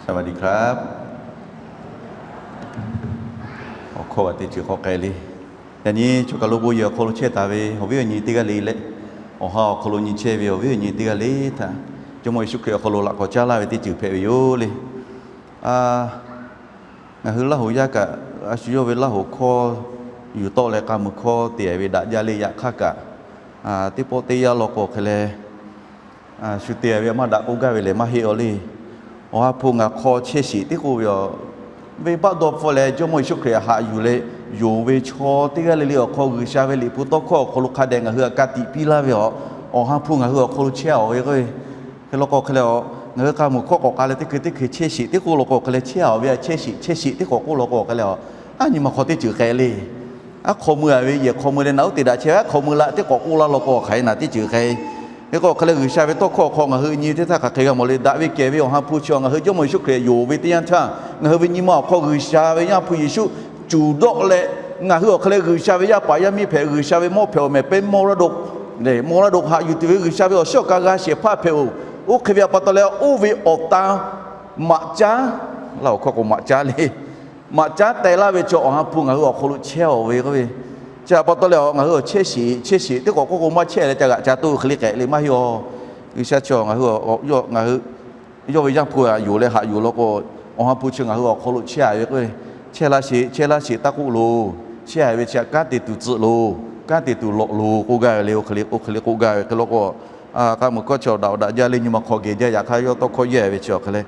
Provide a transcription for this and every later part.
สวัสดีครับ Awˬ hkawˇ g'a teˇ ceuˬ hk'aw k'ai le. Yaꞈ nyi chaw kaˬ lo bon yehˬ awˬ hk'aw lo chehˇ taˍ ve awˬ viˉ awˬ nyi teˇ g'aˇ le leh, awˬ ha awˬ hk'aw lo nyi chehˇ ve awˬ viˉ awˬ nyi teˇ g'aˇ le htaꞈ Jawˇmawˇ Yeˍsuˆ Hkriꞈ awˬ hk'aw lo laꞈ k'awꞈ caˉ laˇ ve teˇ ceuˬ hpehꞈ ve yoˬ le. Ngaˬ hui Laˇ huˍ yaˇ kaꞈ a shu yawˇ ve Laˇ huˍ hkawˇ yuˬ tawˆ leh k'a muiˬ hkawˇ te ve daꞈ jaˇ le. Yaꞈ hk'aˇ kaꞈ, teˇ pawˆ teˇ yanˇ law k'o hk'e leh, shu te ve maˇ daꞈ k'oˆ gaˇ ve lehˬ maˇ heˆ aw le. Awˬ ha hpu ngaˬ hk'aw chehˇ sheˍ teˇ k'oˆ ve aˬ, venˇbaˆ dawˇ hpfuhˇ leh Jawˇmawˇ Yeˍsuˆ Hkriꞈ htaꞈ haꞈ yuˬ leh yonˍ ve chaw teˇ g'aˇ le le awˬ hk'aw G'uiˬsha ve Liꞈ hpu tawˇ hkawˇ awˬ hk'aw lo hk'a dehꞈ ngaˬ hui htaꞈ ka tiꞈ piˇ laˇ ve aˬ, Awˬ ha hpu ngaˬ hui awˬ hk'aw lo chehˇ-a ve k'o, hk'e law k'o hk'e leh aˬ, ngaˬ hui k'a muiˬ hkawˇ k'awꞈ k'ai leh teˇ hkui teˇ hkui chehˇ sheˍ teˇ k'oˆ law k'o hk'e leh chehˇ-a ve, chehˇ sheˍ chehˇ sheˍ teˇ k'awꞈ k'oˆ law k'o hk'e leh aˬ, a nyi ma hk'aw teˇ ceuˬ k'ai le. Aˉ hk'aw mui-a ve yehˬ hk'aw mui leh naꞈ uˉ te daꞈ chehˇ ve aˉ hk'aw mui la teˇ k'awꞈ k'oˆ laˇ law k'o hk'aˬ hk'e naˬ teˇ ceuˬ k'ai. Hk'e k'o hk'e leh G'uiˬsha ve tawˇ hkawˇ awˬ hk'aw ngaˬ hui nyi teˇ htaˇ hk'aˬ hk'e g'a mawˬ le. Daꞈ ve kehˬ ve Awˬ ha hpu chi ngaˬ hui Jawˇmawˇ Yeˍsuˆ Hkriꞈ yonˍ ve teˇ yanˇ htaˇ ngaˬ hui ve nyi ma awˬ hk'aw G'uiˬsha ve Yaˇ hpu Yeˍsuˆ cuˬ dawˆ leh, ngaˬ hui awˬ hk'e leh G'uiˬsha ve yaˇ paˍ yaˇ miˇ hpehꞈ, G'uiˬsha ve mawˇ hpehꞈ awˬ mehˍ pehnˇ mawˇ laˇ do, mawˇ laˇ do haꞈ yuˬ tuˬ ve G'uiˬsha ve awˬ shiˉ awˬ ka g'a shehˍ hpaˇ hpehꞈ-oˬ. Oˇ hk'e ve a pa taw leh oˇ ve awˬ tan maꞈ caˉ, laˇ awˬ hkawˇ k'o maꞈ caˉ le, maꞈ caˉ teh laˇ ve chaw Awˬ ha hpu ngaˬ hui awˬ hk'aw lo chehˇ-a ve k'oˆ ve, chi a pa taw leh aˬ ngaˬ hui awˬ chehˇ sheˍ chehˇ sheˍ teˇ k'awꞈ k'oˆ k'o maˇ chehˇ leh ca g'aꞈ ca toˆ hk'e le k'ai le maˇ heˆ aw. G'uiˬsha chi ngaˬ hui yawˇ ve Yaˇ hpu htaꞈ yonˍ leh haꞈ yuˬ law k'o, Awˬ ha hpu chi ngaˬ hui awˬ hk'aw lo chehˇ-a ve k'o, chehˇ laˇ sheˍ chehˇ laˇ sheˍ taˇ k'oˆ loˬ. Chehˇ-a ve chi kanˉ te tuˬ tcuh loˬ, kanˉ te tuˬ lawꞈ loˬ k'oˆ gaˇ ve le. Oˇ hk'e le k'oˆ gaˇ ve hk'e law k'o, k'a muiˬ hkawˇ chi awˬ daꞈ awˬ daꞈ jaˇ le. Nyi ma hk'aw geh jaˇ. Yaꞈ hk'aˇ yawˇ tawˇ hkawˇ yehˇ ve chi awˬ hk'e leh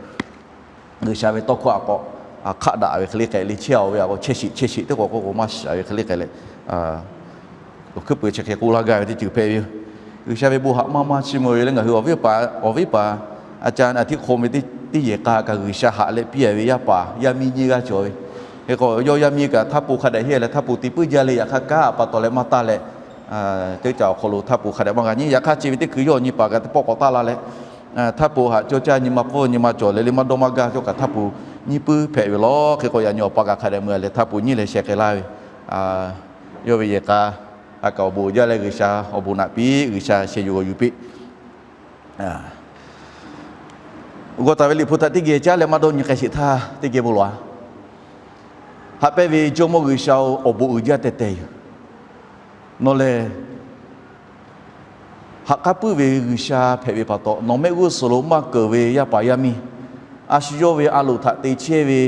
G'uiˬsha ve tawˇ hkawˇ a k'awꞈ hk'aˆ daꞈ ve hk'e le k'ai le. Chehˇ-a ve a k'o chehˇ sheˍ chehˇ sheˍ teˇ k'awꞈ k'oˆ k'o maˇ shiˍ ve hk'e le k'ai leh, awˬ hkuiˉ puiˍ chi hk'e k'oˆ laˇ gaˇ ve teˇ ceuˬ hpehꞈ ve yoˬ. G'uiˬsha ve bon haꞈ maˇ maˇ chiˇ mvuh ve leh ngaˬ hui awˬ viˉ paˍ, awˬ viˉ paˍ a ca a htiˇ hk'aw ve teˇ yehˬ k'a kaꞈ G'uiˬsha haꞈ leh piˇ-a ve yaˇ paˍ yaˇ miˇ nyiˇ g'aˇ cawˬ ve. Hk'e k'o yawˇ yaˇ miˇ kaꞈ htaˇ po hk'a dehꞈ heˆ leh htaˇ po te puiˉ jaˇ le. Yaꞈ hk'aˇ kanˉ a pa taw leh maˇ taˇ leh, teˇ caꞈ awˬ hk'aw lo htaˇ po hk'a dehꞈ maˇ g'a nyi. Yaꞈ hk'aˇ chi ve teˇ hkui yawˇ nyi paˍ kaꞈ teˇ pawˆ k'awꞈ taˇ la leh, htaˇ po haꞈ cawˇ caˇ nyi ma pfuhˇ nyi ma cawˬ leh le maˇ dawˇ maˇ gaˇ cawˇ kaꞈ htaˇ po nyiˇ puiˉ hpehꞈ ve law. Hk'e k'o yaꞈ nyi awˬ pa kaꞈ hk'a dehꞈ mui leh htaˇ po nyiˇ leh sheh k'ai laˇ ve, yawˇ ve yehˬ k'a a kaꞈ awˬ bon uiˍ jaˇ leh G'uiˬsha awˬ bon naꞈ piˇ, G'uiˬsha sheh yuˬ g'awˬ yuˬ piˇ. G'aw taˍ ve Liꞈ hpu htaꞈ teˇ geh caˉ leh maˇ dawˇ nyi k'ai sheˍ htaˇ teˇ geh bon lawˬ-a. Haꞈ pehnˇ ve Jawˇmawˇ G'uiˬsha-oˬ, awˬ bon uiˍ jaˇ teh teh yoˬ. Nawˬ lehˬ ha k'aˉ puiˉ ve G'uiˬsha hpehꞈ ve pa taw, nawˬ mehˆ g'uˇ suhˍ lo maˇ keunˍ ve yaˇ paˍ yaˇ miˇ, a shu yawˇ ve a loꞈ htaꞈ te chehˇ ve,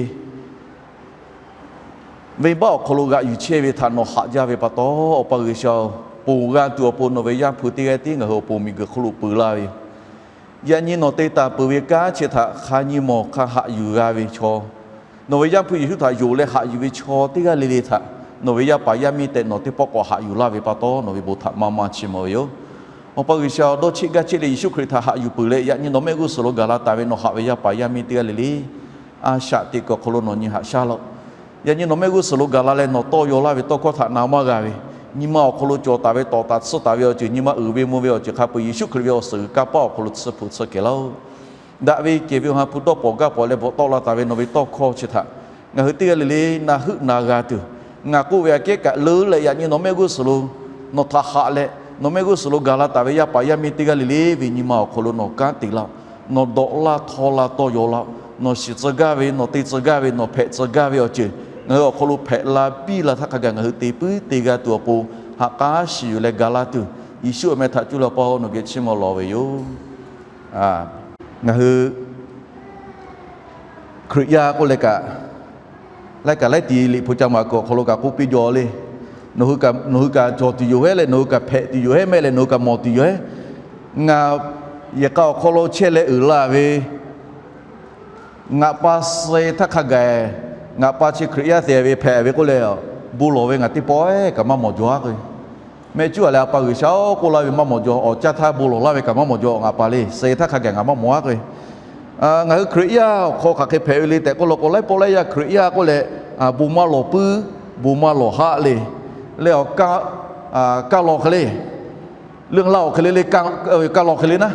venˇbaˆ awˬ hk'aw lo g'aꞈ yuˬ chehˇ ve htaꞈ nawˬ haꞈ jaˇ ve pa taw, Awˬ pa G'uiˬsha-oˬ, ponˬ g'a tuˬ awˬ pon nawˬ ve Yaˇ hpu teˇ g'aˇ tiˉ ngaˬ hui awˬ pon miˬguiˬ hk'oˆ lo peu laˇ ve yoˬ. Yaꞈ nyi nawˬ te taˍ peuˬ ve kanˉ chi htaꞈ hk'a nyi mawˬ hk'a haꞈ yuˬ g'a ve chaw, nawˬ ve Yaˇ hpu Yeˍsuˆ htaꞈ yonˍ leh haꞈ yuˬ ve chaw teˇ g'aˇ le le htaꞈ nawˬ ve yaˇ paˍ yaˇ miˇ tehꞈ nawˬ teˇ pawˆ k'awꞈ haꞈ yuˬ laˇ ve pa taw, nawˬ ve bon htaꞈ maˇ maˇ chiˇ mvuh ve yoˬ. Awˬ pa G'uiˬsha-oˬ, dawˇ cheˆ gaˇ cheˆ leh Yeˍsuˆ Hkriꞈ htaꞈ haꞈ yuˬ peuˬ leh, yaꞈ nyi nawˬ mehˆ g'uˇ suhˍ lo gaˬ la taˍ ve nawˬ haꞈ ve yaˇ paˍ yaˇ miˇ teˇ g'aˇ le le, a shaꞈ teꞈ kuiˬ awˬ hk'aw lo nawˬ nyi haꞈ shaˉ laˇ-oˆ. Yaꞈ nyi nawˬ mehˆ g'uˇ suhˍ lo gaˬ la leh nawˬ tawˇ yaw laˇ ve tawˇ hkawˇ htaꞈ na maˇ g'a ve, nyi ma awˬ hk'aw lo cawˬ taˍ ve, tawˍ taˍ tsuhˇ taˍ ve awˬ ceuˬ, nyi ma uiˍ ve mvuh ve awˬ ceuˬ hk'a peu-eˬ Yeˍsuˆ Hkriꞈ ve awˬ suhˍ g'uiˬ kanˇ paˆ awˬ hk'aw lo tsuhˇ hpu tsuhˇ kehˬ laˇ-oˆ. Daꞈ ve kehˬ ve Awˬ ha hpu dawˇ pawnˍ gaˇ pawnˍ leh bvuhꞈ tawˆ la taˍ ve nawˬ ve tawˇ hkawˇ chi htaꞈ ngaˬ hui teˇ g'aˇ le le na heuˆ na g'a tuˬ, ngaˬ k'oˆ ve aꞈ kehˉ kaꞈ leuˉ leh yaꞈ nyi nawˬ mehˆ g'uˇ suhˍ lo nawˬ htaꞈ haꞈ leh, nawˬ mehˆ g'uˇ suhˍ lo gaˬ la taˍ ve yaˇ paˍ yaˇ miˇ teˇ g'aˇ le le ve nyi ma awˬ hk'aw lo nawˬ kanˉ te laˇ-oˆ. Nawˬ dawꞈ laˇ htawˇ laˇ tawˇ yaw laˇ-oˆ. Nawˬ shiˍ tcuh gaˇ ve, nawˬ te tcuh gaˇ ve, nawˬ hpehꞈ tcuh gaˇ ve awˬ ceuˬ ngaˬ hui awˬ hk'aw lo hpehꞈ la piˇ la htaˇ hk'a gaˬ ngaˬ hui te puiˉ te g'a tuˬ awˬ pon ha k'aˉ shiˍ yuˬ leh gaˬ la tuˬ, Yeˍsuˆ awˬ meh htaꞈ cuˇ leh Awˬ pa-oˬ, nawˬ geh chiˇ mvuh lawˬ ve yoˬ. Ngaˬ hui Hkriꞈ yaˇ k'oˆ leh kaꞈ, laiˉ kaꞈ laiˉ ti Liꞈ hpu ca maˬ kuiˬ awˬ hk'aw lo kaꞈ k'oˆ piˇ jaw le. Nawˬ hui kaꞈ cawˬ tuˬ yoˬ hehˉ leh nawˬ hui kaꞈ hpehꞈ tuˬ yoˬ hehˉ mehˆ leh nawˬ hui kaꞈ mawˬ tuˬ yoˬ hehˉ. Ngaˬ yehˬ k'a awˬ hk'aw lo chehˇ leh uiˍ la ve ngaˬ pa suh-e htaˇ hk'a gaˬ, ngaˬ pa chi Hkriꞈ yaˇ te ve hpehꞈ ve k'oˆ leh, bon lawˬ ve ngaˬ teˇ pawˆ-eˬ kaꞈ maˇ mawˬ jaw-a k'o, mehˆ cuˉ-a leh A pa G'uiˬsha-oˬ k'oˆ laˇ ve maˇ mawˬ jaw. Awˬ caˇ htaˇ bon lawˬ laˇ ve kaꞈ maˇ mawˬ jaw. Ngaˬ pa le suh-e htaˇ hk'a gaˬ ngaˬ maˇ mawˬ-a k'o, ngaˬ hui Hkriꞈ yaˇ awˬ hk'aw hk'aˬ hk'e hpehꞈ ve le tehꞈ k'oˆ law k'o, laiˉ pawˆ laiˉ yaˇ Hkriꞈ yaˇ k'oˆ leh, bon maˇ lawˬ puiˉ, bon maˇ lawˬ haˆ le, leh awˬ kaˇ lawˬ hk'e le, leuˆ laˇ awˬ hk'e le le, kaˇ lawˬ hk'e le naˉ,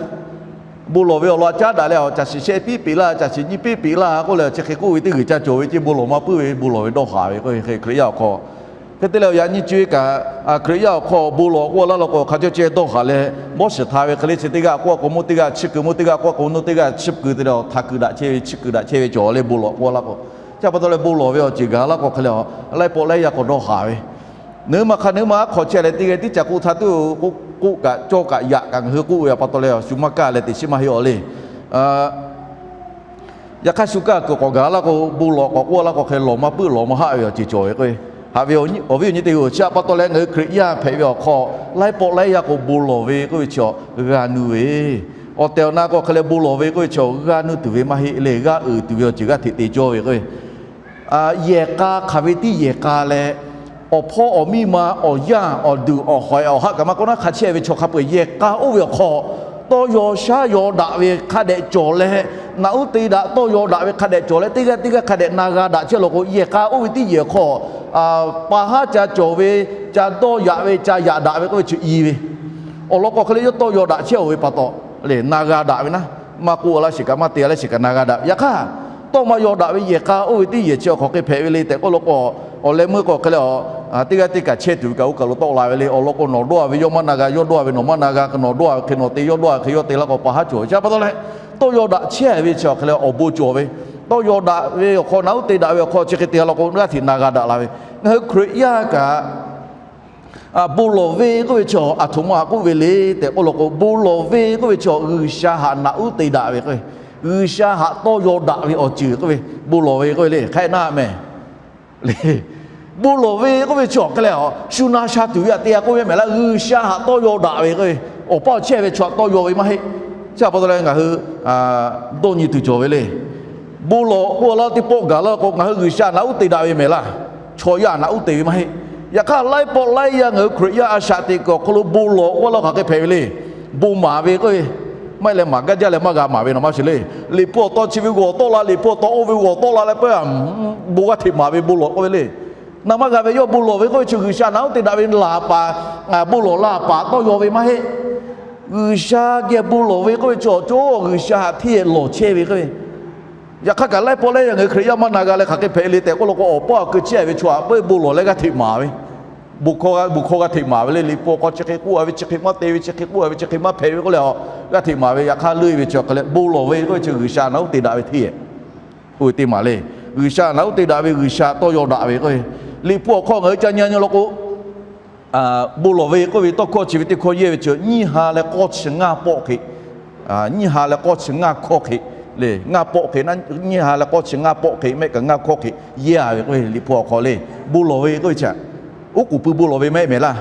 bon lawˬ ve awˬ lawn caˉ daꞈ leh awˬ caˬ shiˍ shehˆ piˉ peꞈ laˇ, caˬ shiˍ nyiˇ piˉ peꞈ laˇ k'oˆ leh, chi hk'e k'oˆ ve teˇ g'uiˬ ca cawˬ ve ceˇ, bon lawˬ maˇ puiˉ ve bon lawˬ ve dawˇ haˍ ve k'o, Hkriꞈ yaˇ awˬ hk'aw Hk'e te leh awˬ yaꞈ nyi co-e kaꞈ, Hkriꞈ yaˇ awˬ hk'aw bon lawˬ k'oˆ laˇ law k'o, hk'a caw ceh dawˇ haˍ leh, bawˇ shiˍ hta ve hk'e le chi teˇ g'aˇ k'oˆ k'o, mvuhˇ teˇ g'aˇ chiˇ keu, mvuhˇ teˇ g'aˇ k'oˆ k'o, mvuhˇ teˇ g'aˇ chiˇ keu te leh, htaꞈ kuiˬ daꞈ chehˇ ve, chiˇ keu daꞈ chehˇ ve cawˬ leh bon lawˬ k'oˆ laˇ k'o, chi pa taw leh bon lawˬ ve awˬ ceuˬ gaˬ laˇ k'o hk'e leh, laiˉ pawˆ laiˉ yaˇ k'awꞈ dawˇ haˍ ve, ngaˬ hui ma hk'a ngaˬ hui ma aˉ hk'awꞈ chehˇ leh teˇ g'aˇ tiˉ ca k'oˆ htaˇ tuˬ k'oˆ kaꞈ cawˇ kaꞈ yaꞈ kaꞈ ngaˬ hui k'oˆ ve pa taw leh, shu maˇ kaˇ leh teꞈ chiˉ maˇ heˆ awˬ le. Yaꞈ hk'aˇ shu kaˇ kuiˬ k'awꞈ gaˬ laˇ k'o, bon lawˬ k'awꞈ k'oˆ laˇ k'o hk'e lawˬ maˇ puiˉ lawˬ maˇ haˆ ve awˬ ceuˬ cawˬ ve k'o, haꞈ ve awˬ viˉ awˬ nyi teˇ hpaˍ-oˬ, chi pa taw leh ngaˬ hui Hkriꞈ yaˇ hpehꞈ ve awˬ hk'aw, laiˉ pawˆ laiˉ yaˇ k'o bon lawˬ ve k'oˆ ve chaw g'a nuˇ ve, awˬ tehˬ awˬ na k'o hk'e leh bon lawˬ ve k'oˆ ve chaw g'a nuˇ tuˬ ve maˇ heˆ le, g'aˇ uiˍ tuˬ ve awˬ ceuˬ g'aˇ hteꞈ te cawˇ ve k'o, yehˬ k'a hk'aˬ ve tiˉ yehˬ k'a leh, awˬ hpawˇ awˬ miˇ ma awˬ yanˇ awˬ duˬ awˬ hawˍ awˬ haˆ kaꞈ maˇ k'oˆ naˉ hk'a chehˇ ve chaw hk'a peu-eˬ yehˬ k'a oˇ ve awˬ hk'aw, tawˇ yaw shaˉ yaw daꞈ ve hk'a dehꞈ cawˬ leh, naꞈ uˉ te daꞈ tawˇ yaw daꞈ ve hk'a dehꞈ cawˬ leh, teˇ g'aˇ teˇ g'aˇ hk'a dehꞈ na g'a daꞈ chehˇ law k'o, yehˬ k'a oˇ ve tiˉ yehˬ hk'aw pa haˉ ca cawˬ ve, ca dawˇ yaꞈ ve, ca yaꞈ daꞈ ve k'oˆ ve chi i ve, awˬ lawn k'o hk'e leh yawˇ tawˇ yaw daꞈ chehˇ-oˬ ve pa taw le, na g'a daꞈ ve naˉ, maˇ k'oˆ laˇ sheˍ kaꞈ maˇ te laˇ sheˍ kaꞈ na g'a daꞈ ve. Yaꞈ hk'aˇ, tawˇ maˇ yaw daꞈ ve yehˬ k'a oˇ ve tiˉ yehˬ chi awˬ hk'aw hk'e hpehꞈ ve le tehꞈ k'oˆ law k'o, awˬ leh meuˇ k'o hk'e leh, teˇ g'aˇ teˇ kaꞈ chehˇ tuˬ ve kaꞈ oˇ kaˬ lo tawˆ la ve le. Awˬ lawn k'o nawˬ dawˇ ve yawˇ maˇ na g'a, yawˇ dawˇ ve nawˬ maˇ na g'a, nawˬ dawˇ ve hk'e nawˬ te, yawˇ dawˇ ve hk'e yawˇ te laˇ k'o pa haˉ cawˬ ve. Chi pa taw leh, tawˇ yaw daꞈ chehˇ ve chi awˬ hk'e leh awˬ bon cawˬ ve, tawˇ yaw daꞈ ve awˬ hk'aw naꞈ uˉ te daꞈ ve awˬ hk'aw chi hk'e te law k'o g'aˇ hteꞈ na g'a daꞈ la ve. Ngaˬ hui Hkriꞈ yaˇ kaꞈ bon lawˬ ve k'oˆ ve chi aˬ htoꞈ ma htaꞈ k'oˆ ve le tehꞈ k'oˆ law k'o, bon lawˬ ve k'oˆ ve chi G'uiˬsha htaꞈ naꞈ uˉ te daꞈ ve k'o, G'uiˬsha htaꞈ tawˇ yaw daꞈ ve awˬ ceuˬ k'oˆ ve, bon lawˬ ve k'oˆ ve le hk'e naˉ meh. Bon lawˬ ve k'oˆ ve chi awˬ hk'e leh, shu na sha tuˬ ve htaꞈ te-a k'oˆ ve mehˍ laˇ, G'uiˬsha htaꞈ tawˇ yaw daꞈ ve k'oˆ ve, awˬ paˇ chehˇ ve chaw htaꞈ tawˇ yaw ve maˇ heˆ. Chi pa taw leh ngaˬ hui dawˇ nyi tuˬ cawˬ ve le. Bon lawˬ k'oˆ laˇ teˇ pawˆ gaˬ laˇ k'o, ngaˬ hui G'uiˬsha naꞈ uˉ te daꞈ ve mehˍ laˇ, chaw yaˇ naꞈ uˉ te ve maˇ heˆ. Yaꞈ hk'aˇ laiˉ pawˆ laiˉ yaˇ ngaˬ hui Hkriꞈ yaˇ a shaꞈ teꞈ kuiˬ awˬ hk'aw lo bon lawˬ k'oˆ laˇ hk'aˬ hk'e hpehꞈ ve le. Bon maˍ ve k'oˆ ve, maˇ heˆ leh maˍ gaˇ jaˇ leh maˇ g'a maˍ ve nawˬ maˇ shiˍ le. Liꞈ hpu awˬ taw chi ve g'awˬ tawˆ la, liꞈ hpu awˬ taw oˇ ve g'awˬ tawˆ la leh peuˬ, bon g'aˇ hteꞈ maˍ ve bon lawˬ k'oˆ ve le. Naˍ maˇ g'a ve yawˇ bon lawˬ ve k'oˆ ve chi G'uiˬsha naꞈ uˉ te daꞈ ve laˬ paˍ, bon lawˬ laˇ paˍ tawˇ yaw ve maˇ heˆ. G'uiˬsha geh bon lawˬ ve k'oˆ ve chi awˬ cawˇ G'uiˬsha htaꞈ hteˇ lawˬ chehˇ ve k'oˆ ve. Yaꞈ hk'aˇ kaꞈ laiˉ pawˆ laiˉ yaˇ ngaˬ hui Hkriꞈ yaˇ maˇ na g'a leh hk'aˬ hk'e hpehꞈ le tehꞈ k'oˆ law k'o, awˬ paˇ awˬ keu chehˇ ve chaw htaꞈ peuˬ bon lawˬ leh g'aˇ hteꞈ maˍ ve, bon hkawˇ g'aˇ hteꞈ maˍ ve le. Liꞈ hpu awˬ hk'aw chi hk'e k'oˆ-a ve, chi hk'e maˇ te ve, chi hk'e k'oˆ-a ve, chi hk'e maˇ hpehꞈ ve k'oˆ leh, g'aˇ hteꞈ maˍ ve. Yaꞈ hk'aˇ leuˆ ve chi awˬ hk'e leh bon lawˬ ve k'oˆ ve chi G'uiˬsha naꞈ uˉ te daꞈ ve hteˇ oˇ ve teˇ maˬ le. G'uiˬsha naꞈ uˉ te daꞈ ve, G'uiˬsha tawˇ yaw daꞈ ve k'oˆ ve, Liꞈ hpu awˬ hk'aw ngaˬ hui ca nyi nyi law k'o, bon lawˬ ve k'oˆ ve tawˇ hkawˇ chi ve teˇ hkawˇ yehˇ ve chi nyiˇ ha leh k'awˇ chi ngaˇ pawˆ hk'e, nyiˇ ha leh k'awˇ chi ngaˇ hkawˇ hk'e le, ngaˇ pawˆ hk'e, nyiˇ ha leh k'awˇ chi ngaˇ pawˆ hk'e mehˆ kaꞈ ngaˇ hkawˇ hk'e yehˇ-a ve k'oˆ ve Liꞈ hpu awˬ hk'aw le. Bon lawˬ ve k'oˆ ve chi oˉ k'oˍ pui bon lawˬ ve maˇ heˆ mehˍ laˇ.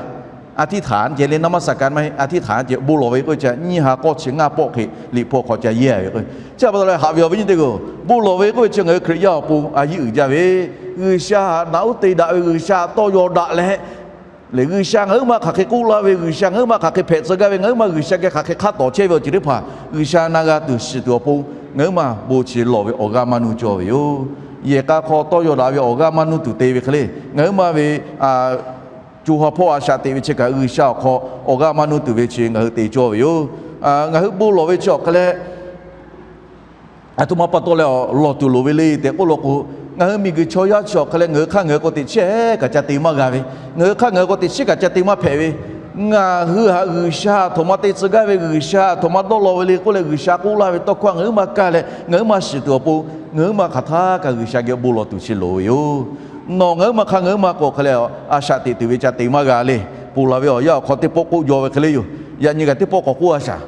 A htiˇ htaꞈ ceh le, naˇ maˇ saˍ ka maˇ heˆ, a htiˇ htaꞈ ceh bon lawˬ ve k'oˆ ve chi nyiˇ ha k'awˇ chi ngaˇ pawˆ hk'e Liꞈ hpu awˬ hk'aw ca yehˇ-a ve k'oˆ ve. Chi pa taw leh haꞈ ve awˬ viˉ nyi teˇ hpaˍ-oˬ, bon lawˬ ve k'oˆ ve chi ngaˬ hui Hkriꞈ yaˇ awˬ pon a yiˉ uiˍ jaˇ ve, G'uiˬsha htaꞈ naꞈ uˉ te daꞈ ve, G'uiˬsha tawˇ yaw daꞈ leh, lehˬ G'uiˬsha ngaˬ huiˉ ma hk'aˬ hk'e k'oˆ laˇ ve, G'uiˬsha ngaˬ huiˉ ma hk'aˬ hk'e hpehꞈ tcuh gaˇ ve, ngaˬ huiˉ ma G'uiˬsha geh hk'aˬ hk'e hk'aˇ tawˍ chehˇ ve awˬ ceuˬ teˇ hpaˍ G'uiˬsha na g'a tuˬ shiˍ tuˬ awˬ pon ngaˬ huiˉ ma bon chi lawˬ ve awˬ g'aˇ maˇ nuˇ cawˇ ve yoˬ. Yehˬ k'a hk'aw tawˇ yaw daꞈ ve awˬ g'aˇ maˇ nuˇ tuˬ te ve hk'e le, ngaˬ huiˉ ma ve co ha hpawˇ a shaꞈ teꞈ ve chi kaꞈ G'uiˬsha awˬ hk'aw awˬ g'aˇ maˇ nuˇ tuˬ ve chi ngaˬ hui te cawˇ ve yoˬ. Ngaˬ hui bon lawˬ ve chi awˬ hk'e leh, aˬ htoꞈ ma pa taw leh lawˬ tuˬ loˍ ve le tehꞈ k'oˆ law k'o, ngaˬ hui miˬguiˬ chaw yaˇ chi awˬ hk'e leh ngaˬ hui hk'aˇ ngaˬ hui k'o teꞈ chiˉ kaꞈ ca te maˇ g'a ve, ngaˬ hui hk'aˇ ngaˬ hui k'o teꞈ chiˉ kaꞈ ca te maˇ hpehꞈ ve, ngaˬ hui htaꞈ G'uiˬsha htaꞈ htoꞈ ma te tcuh gaˇ ve, G'uiˬsha htaꞈ htoꞈ ma dawˇ law ve le k'oˆ leh G'uiˬsha k'oˆ laˇ ve tawˇ hkawˇ ngaˬ huiˉ ma kaˇ leh ngaˬ huiˉ ma shiˍ tuˬ awˬ pon, ngaˬ huiˉ ma hk'aˬ htaˇ kaꞈ G'uiˬsha geh bon lawˬ tuˬ chi loˍ ve yoˬ. Nawˬ ngaˬ huiˉ ma hk'aˇ ngaˬ huiˉ ma k'o hk'e leh a shaꞈ teꞈ tuˬ ve ca te maˇ g'a le. Ponˬ laˬ ve awˬ yanˇ awˬ hk'aw teˇ pawˆ k'oˆ jaw ve hk'e le yoˬ. Yaꞈ nyi kaꞈ teˇ pawˆ k'awꞈ k'oˆ a shaˍ.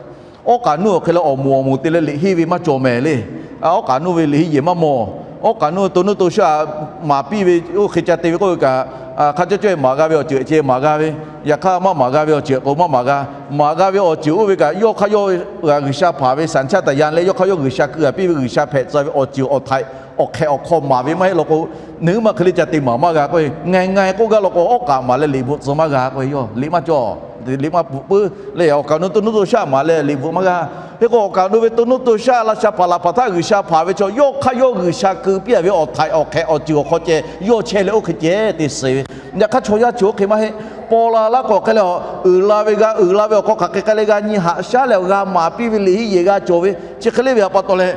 Awˉ k'aꞈ nuˇ awˬ hk'e leh awˬ moˍ awˬ moˍ te leh liꞈ henˇ ve maˇ cawˬ mehˍ le. Awˉ k'aꞈ nuˇ ve liꞈ henˇ yehˬ maˇ mawˬ. Awˉ k'aꞈ nuˇ to nuˇ to shaˆ maˍ piˇ ve oˇ hk'e ca te ve k'oˆ ve kaꞈ, hk'a caˇ cawˇ maˍ g'a ve awˬ ceuˬ ceh maˍ g'a ve, yaꞈ hk'aˇ maˇ maˍ g'a ve awˬ ceuˬ k'o maˇ maˍ g'a. Maˍ g'a ve awˬ ceuˬ oˇ ve kaꞈ yawˇ hk'aˇ yawˇ G'uiˬsha hpanˍ ve สัญชาตญาณ leh yawˇ hk'aˇ yawˇ G'uiˬsha keu a piˇ ve G'uiˬsha hpehꞈ tcuh ve awˬ ceuˬ awˬ htaiꞈ awˬ hk'ehꞈ awˬ hk'aw maˍ ve maˇ heˆ law k'o, ngaˬ huiˉ ma hk'e le ca te maˍ maˇ g'a k'oˆ ve, ngaˬ ngaˬ k'oˆ gaˇ law k'o awˉ k'aꞈ maˍ leh liꞈ bvuhꞈ tcuh maˇ g'a k'oˆ ve yoˬ. Liꞈ maˇ cawˬ, liꞈ maˇ bvuhꞈ puiˉ leh awˬ kaˍ nuˇ to nuˇ to shaˆ maˍ leh liꞈ bvuhꞈ maˇ g'a. Hk'e k'o awˬ kaˍ nuˇ ve to nuˇ to shaˆ laˇ sha hpaˍ laꞈ hpaˍ htaˇ G'uiˬsha hpanˍ ve chaw yawˇ hk'aˇ yawˇ G'uiˬsha keu piˇ a ve awˬ htaiꞈ awˬ hk'ehꞈ awˬ ceuˬ awˬ hk'aw ceh yawˇ chehˇ leh oˇ hk'e ceh te suh ve. Yaꞈ hk'aˇ chaw yaˇ chi oˇ hk'e maˇ heˆ. Paw la laˇ k'o hk'e leh uiˍ la ve g'a uiˍ la ve awˬ hk'aw hk'aˬ hk'e k'ai leh g'a nyi haꞈ shaˉ leh g'a maˍ piˇ ve liꞈ henˇ yehˬ g'a cawˬ ve chi hk'e le ve htaꞈ pa taw leh,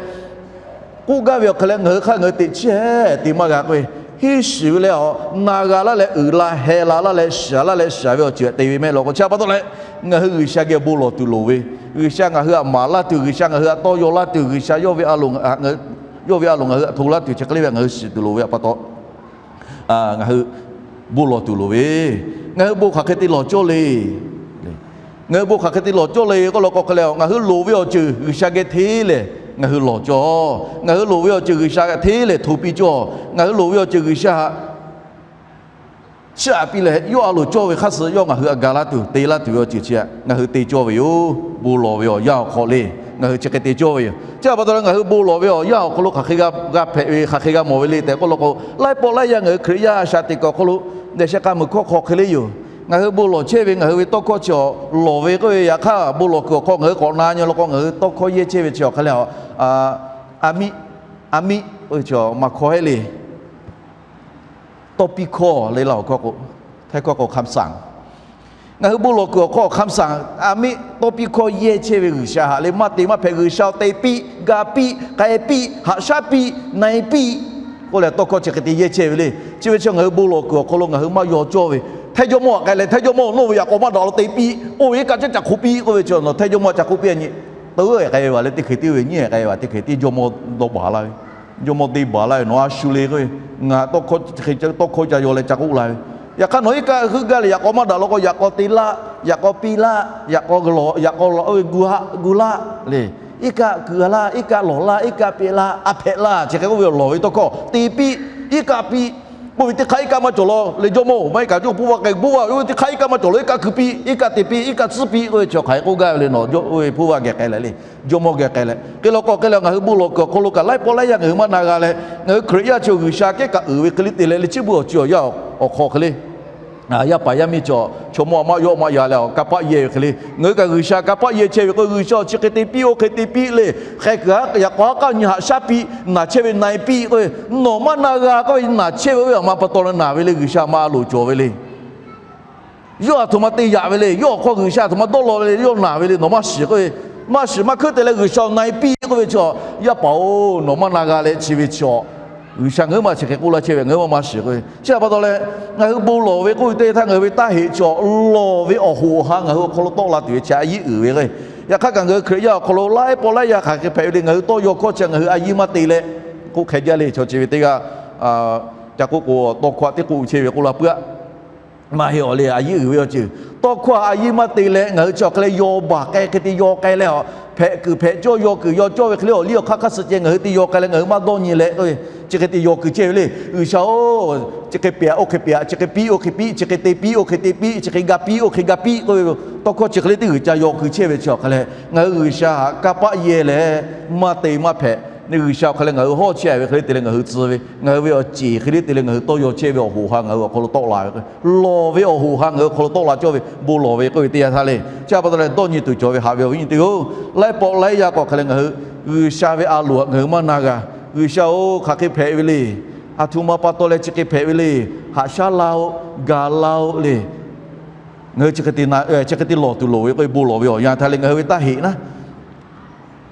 k'oˆ gaˇ ve awˬ hk'e leh ngaˬ hui hk'aˇ ngaˬ hui teꞈ chiˉ te maˇ g'a k'oˆ ve, Henˇ shiˍ ve leh awˬ na g'a laˇ leh uiˍ la heh la laˇ leh shaˍ laˇ leh shaˍ ve awˬ ceuˬ te ve mehˆ law k'o, chi pa taw leh ngaˬ hui G'uiˬsha geh bon lawˬ tuˬ loˍ ve, G'uiˬsha ngaˬ hui htaꞈ maˍ laˇ tuˬ, G'uiˬsha ngaˬ hui htaꞈ tawˇ yaw laˇ tuˬ, G'uiˬsha yawˇ ve a loˍ ngaˬ hui htaꞈ to laˇ tuˬ chi hk'e le ve ngaˬ hui shiˍ tuˬ loˍ ve pa taw, ngaˬ hui bon lawˬ tuˬ loˍ ve. Ngaˬ hui bon hk'aˬ hk'e te lawˬ cawˇ le. Ngaˬ hui bon hk'aˬ hk'e te lawˬ cawˇ le k'oˆ law k'o hk'e leh, ngaˬ hui loˍ ve awˬ ceuˬ G'uiˬsha geh hteˇ lehˬ ngaˬ hui lawˬ cawˇ. Ngaˬ hui loˍ ve awˬ ceuˬ G'uiˬsha hteˇ lehˬ hto piˇ cawˇ. Ngaˬ hui loˍ ve awˬ ceuˬ G'uiˬsha htaꞈ chiˇ aꞈ piˇ leh yawˇ a loˍ cawˇ ve hk'aˇ suh yawˇ ngaˬ hui htaꞈ ga laˇ tuˬ te laˇ tuˬ ve awˬ ceuˬ chi htaꞈ ngaˬ hui te cawˇ ve yoˬ. Bon lawˬ ve awˬ yanˇ awˬ hk'aw le ngaˬ hui chi hk'e te cawˇ ve yoˬ. Chi pa taw leh ngaˬ hui bon lawˬ ve awˬ yanˇ awˬ hk'aw lo hk'aˬ hk'e g'a hpehꞈ ve, hk'aˬ hk'e g'a mawˬ ve le tehꞈ k'oˆ law k'o, laiˉ pawˆ laiˉ yaˇ ngaˬ hui Hkriꞈ yaˇ shaꞈ teꞈ kuiˬ awˬ hk'aw lo dehꞈ sheh k'a muiˬ hkawˇ hk'aw hk'e le yoˬ. Ngaˬ hui bon lawˬ chehˇ ve ngaˬ hui ve tawˇ hkawˇ chi awˬ lawˬ ve k'oˆ ve, yaꞈ hk'aˇ bon lawˬ kuiˬ awˬ hk'aw ngaˬ hui k'awꞈ na nyi law k'o, ngaˬ hui tawˇ hkawˇ yehˇ chehˇ ve chi awˬ hk'aˬ hk'e le, a miˆ, a miˆ k'oˆ ve chi maˇ hkawˇ heˆ le. Tawˇ piˇ hkawˇ le laˇ awˬ hkawˇ k'o, htaiˇ hkawˇ k'o คำสั่ง. Ngaˬ hui bon lawˬ kuiˬ awˬ hk'aw คำสั่ง a miˆ tawˇ piˇ hkawˇ yehˇ chehˇ ve G'uiˬsha htaꞈ le maˇ te maˇ hpehꞈ, G'uiˬsha awˬ te piˇ, ga piˇ, k'ai piˇ, haꞈ shaˉ piˇ, na e piˇ k'oˆ leh tawˇ hkawˇ chi hk'e te yehˇ chehˇ ve le. Chi ve chi ngaˬ hui bon lawˬ kuiˬ awˬ hk'aw lo ngaˬ hui maˇ yaw cawˇ ve, htaiˇ jawˇmawˇ htaꞈ k'ai leh htaiˇ jawˇmawˇ nawˇ ve yaꞈ k'aw maˇ daꞈ lo te piˇ, oˇ ve iˉ kaˆ caˉ ca hk'oˆ piˇ k'oˆ ve chi nawˬ htaiˇ jawˇmawˇ ca hk'oˆ piˇ a nyi, teuˉ k'ai ve le teˇ hk'e tiˉ ve nyiˉ k'ai ve teˇ hk'e tiˉ jawˇmawˇ dawˇ baˬ laˇ ve, jawˇmawˇ te baˬ laˇ ve nawˬ a shu le k'oˆ ve, ngaˬ tawˇ hkawˇ ca yaw leh ca k'oˆ la ve. Yaꞈ hk'aˇ nawˬ iˉ kaˆ heuˆ gaˇ leh yaꞈ k'aw maˇ daꞈ law k'o, yaꞈ k'aw te laˇ, yaꞈ k'aw piˇ laˇ, yaꞈ k'aw lawˬ, yaꞈ k'aw lawˬ ve gu haˆ gu laˇ le. Iˉ kaˆ kuiˬ a laˇ, iˉ kaˆ lawˬ laˇ, iˉ kaˆ pehꞈ laˇ, a hpehꞈ laˇ, chi hk'e k'oˆ ve awˬ lawˬ ve tawˇ hkawˇ te piˇ, iˉ kaˆ piˇ k'oˆ ve teˇ hk'aˇ iˉ kaˆ maˇ cawˬ law le. Jawˇmawˇ maˇ iˉ kaꞈ coˇ hpu vaˇ k'ai, bon vaˇ ve teˇ hk'aˇ iˉ kaˆ maˇ cawˬ law, iˉ kaˆ kuiˬ piˇ, iˉ kaˆ te piˇ, iˉ kaˆ tcuhˉ piˇ k'oˆ ve chi hk'aˬ hk'e k'oˆ gaˇ ve le. Nawˬ oˇ ve hpu vaˇ geh k'ai leh le, jawˇmawˇ geh k'ai leh hk'e law k'o hk'e leh ngaˬ hui bon lawˬ kuiˬ awˬ hk'aw lo kaꞈ laiˉ pawˆ laiˉ yaˇ ngaˬ hui maˇ na g'a leh, ngaˬ hui Hkriꞈ yaˇ chi G'uiˬsha kehˉ kaꞈ uiˍ ve hk'e le te leh le chi beuꞈ awˬ ceuˬ awˬ yanˇ awˬ hk'aw hk'e le, yaˇ paˍ yaˇ miˇ chi chaw mawˇ maˇ yawˆ maˇ ya leh awˬ kanˇ paˆ yehˇ ve hk'e le, ngaˬ hui kaꞈ G'uiˬsha kanˇ paˆ yehˇ chehˇ ve k'o, G'uiˬsha chi hk'e te piˇ oˇ hk'e te piˇ le. Hk'e kuiˬ a yaꞈ k'aw haˉ k'aˇ nyi haꞈ shaˉ piˇ, naˬ chehˇ ve na e piˇ k'oˆ ve, nawˬ maˇ na g'a k'oˆ ve, naˬ chehˇ ve oˇ ve a ma pa taw leh naˬ ve le. G'uiˬsha ma a loˍ cawˬ ve le. Yawˇ a htoꞈ ma te yaꞈ ve le. Yawˇ awˬ hk'aw G'uiˬsha a htoꞈ ma dawˇ law ve le. Yawˇ naˬ ve le. Nawˬ maˇ shiˍ k'oˆ ve, maˇ shiˍ maˇ hkuiˉ te leh G'uiˬsha na e piˇ k'oˆ ve chi, yaˇ paˍ-oˬ, nawˬ maˇ na g'a leh chi ve chi G'uiˬsha ngaˬ hui maˇ chi hk'e k'oˆ laˇ chehˇ ve ngaˬ hui maˇ maˇ shiˍ k'oˆ ve. Chi pa taw leh ngaˬ hui bon lawˬ ve k'oˆ ve teˇ htaˇ ngaˬ hui ve taˇ heꞈ chi lawˬ ve awˬ hoꞈ awˬ ha ngaˬ hui awˬ hk'aw lo tawˆ la tuˬ ve chi a yiˉ uiˍ ve k'o, yaꞈ hk'aˇ kaꞈ ngaˬ hui Hkriꞈ yaˇ awˬ hk'aw lo laiˉ pawˆ laiˉ yaˇ hk'aˬ hk'e hpehꞈ ve le. Ngaˬ hui tawˇ yaw hkawˇ chi ngaˬ hui a yiˉ maˇ te leh k'oˆ hk'e jaˇ le. Chaw chi ve teˇ g'aˇ ca k'oˆ k'o, tawˇ hkawˇ htaꞈ teˇ k'oˆ chehˇ ve k'oˆ la puiˉ-aˆ. Maˇ heˆ awˬ le, a yiˉ uiˍ ve awˬ ceuˬ. Tawˇ hkawˇ a yiˉ maˇ te leh ngaˬ hui chi awˬ hk'e leh yaw baˬ k'ai hk'e te yaw k'ai leh a, hpehꞈ kuiˬ hpehꞈ cawˇ yaw kuiˬ yaw cawˇ ve hk'e le awˬ liˇ awˬ hk'aˇ hk'aˇ suh ceh ngaˬ hui te yaw k'ai leh ngaˬ hui maˇ dawˇ nyi leh k'oˆ ve, chi hk'e te yaw kuiˬ chehˇ ve le. G'uiˬsha-oˬ, chi hk'e pehꞈ oˇ hk'e pehꞈ, chi hk'e piˇ oˇ hk'e piˇ, chi hk'e te piˇ oˇ hk'e te piˇ, chi hk'e ga piˇ oˇ hk'e ga piˇ k'oˆ ve tawˇ hkawˇ chi hk'e le teˇ g'uiˬ ca yaw kuiˬ chehˇ ve chi awˬ hk'e leh ngaˬ hui G'uiˬsha htaꞈ kanˇ paˆ yehˇ leh maˇ te maˇ hpehꞈ. G'uiˬsha awˬ hk'e leh ngaˬ hui hawˉ chehˇ ve hk'e le te leh ngaˬ hui tcuh ve, ngaˬ hui ve awˬ ceˬ hk'e le te leh ngaˬ hui tawˇ yaw chehˇ ve awˬ hoꞈ awˬ ha ngaˬ hui awˬ hk'aw lo tawˆ la ve k'o, lawˬ ve awˬ hoꞈ awˬ ha ngaˬ hui awˬ hk'aw lo tawˆ la cawˇ ve bon lawˬ ve k'oˆ ve teˇ yanˇ htaˇ le. Chi pa taw leh dawˇ nyi tuˬ cawˬ ve haꞈ ve awˬ viˉ nyi teˇ-oˬ, laiˉ pawˆ laiˉ yaˇ k'o hk'e leh ngaˬ hui G'uiˬsha ve a loˍ htaꞈ ngaˬ hui maˇ na g'a. G'uiˬsha-oˬ, hk'aˬ hk'e hpehꞈ ve le. A htoꞈ ma pa taw leh chi hk'e hpehꞈ ve le. Haꞈ shaˉ laˇ-oˆ, gaˬ laˇ-oˆ le. Ngaˬ hui chi hk'e te lawˬ tuˬ loˍ ve k'oˆ ve bon lawˬ ve awˬ yanˇ htaˇ le ngaˬ hui ve taˇ heꞈ naˉ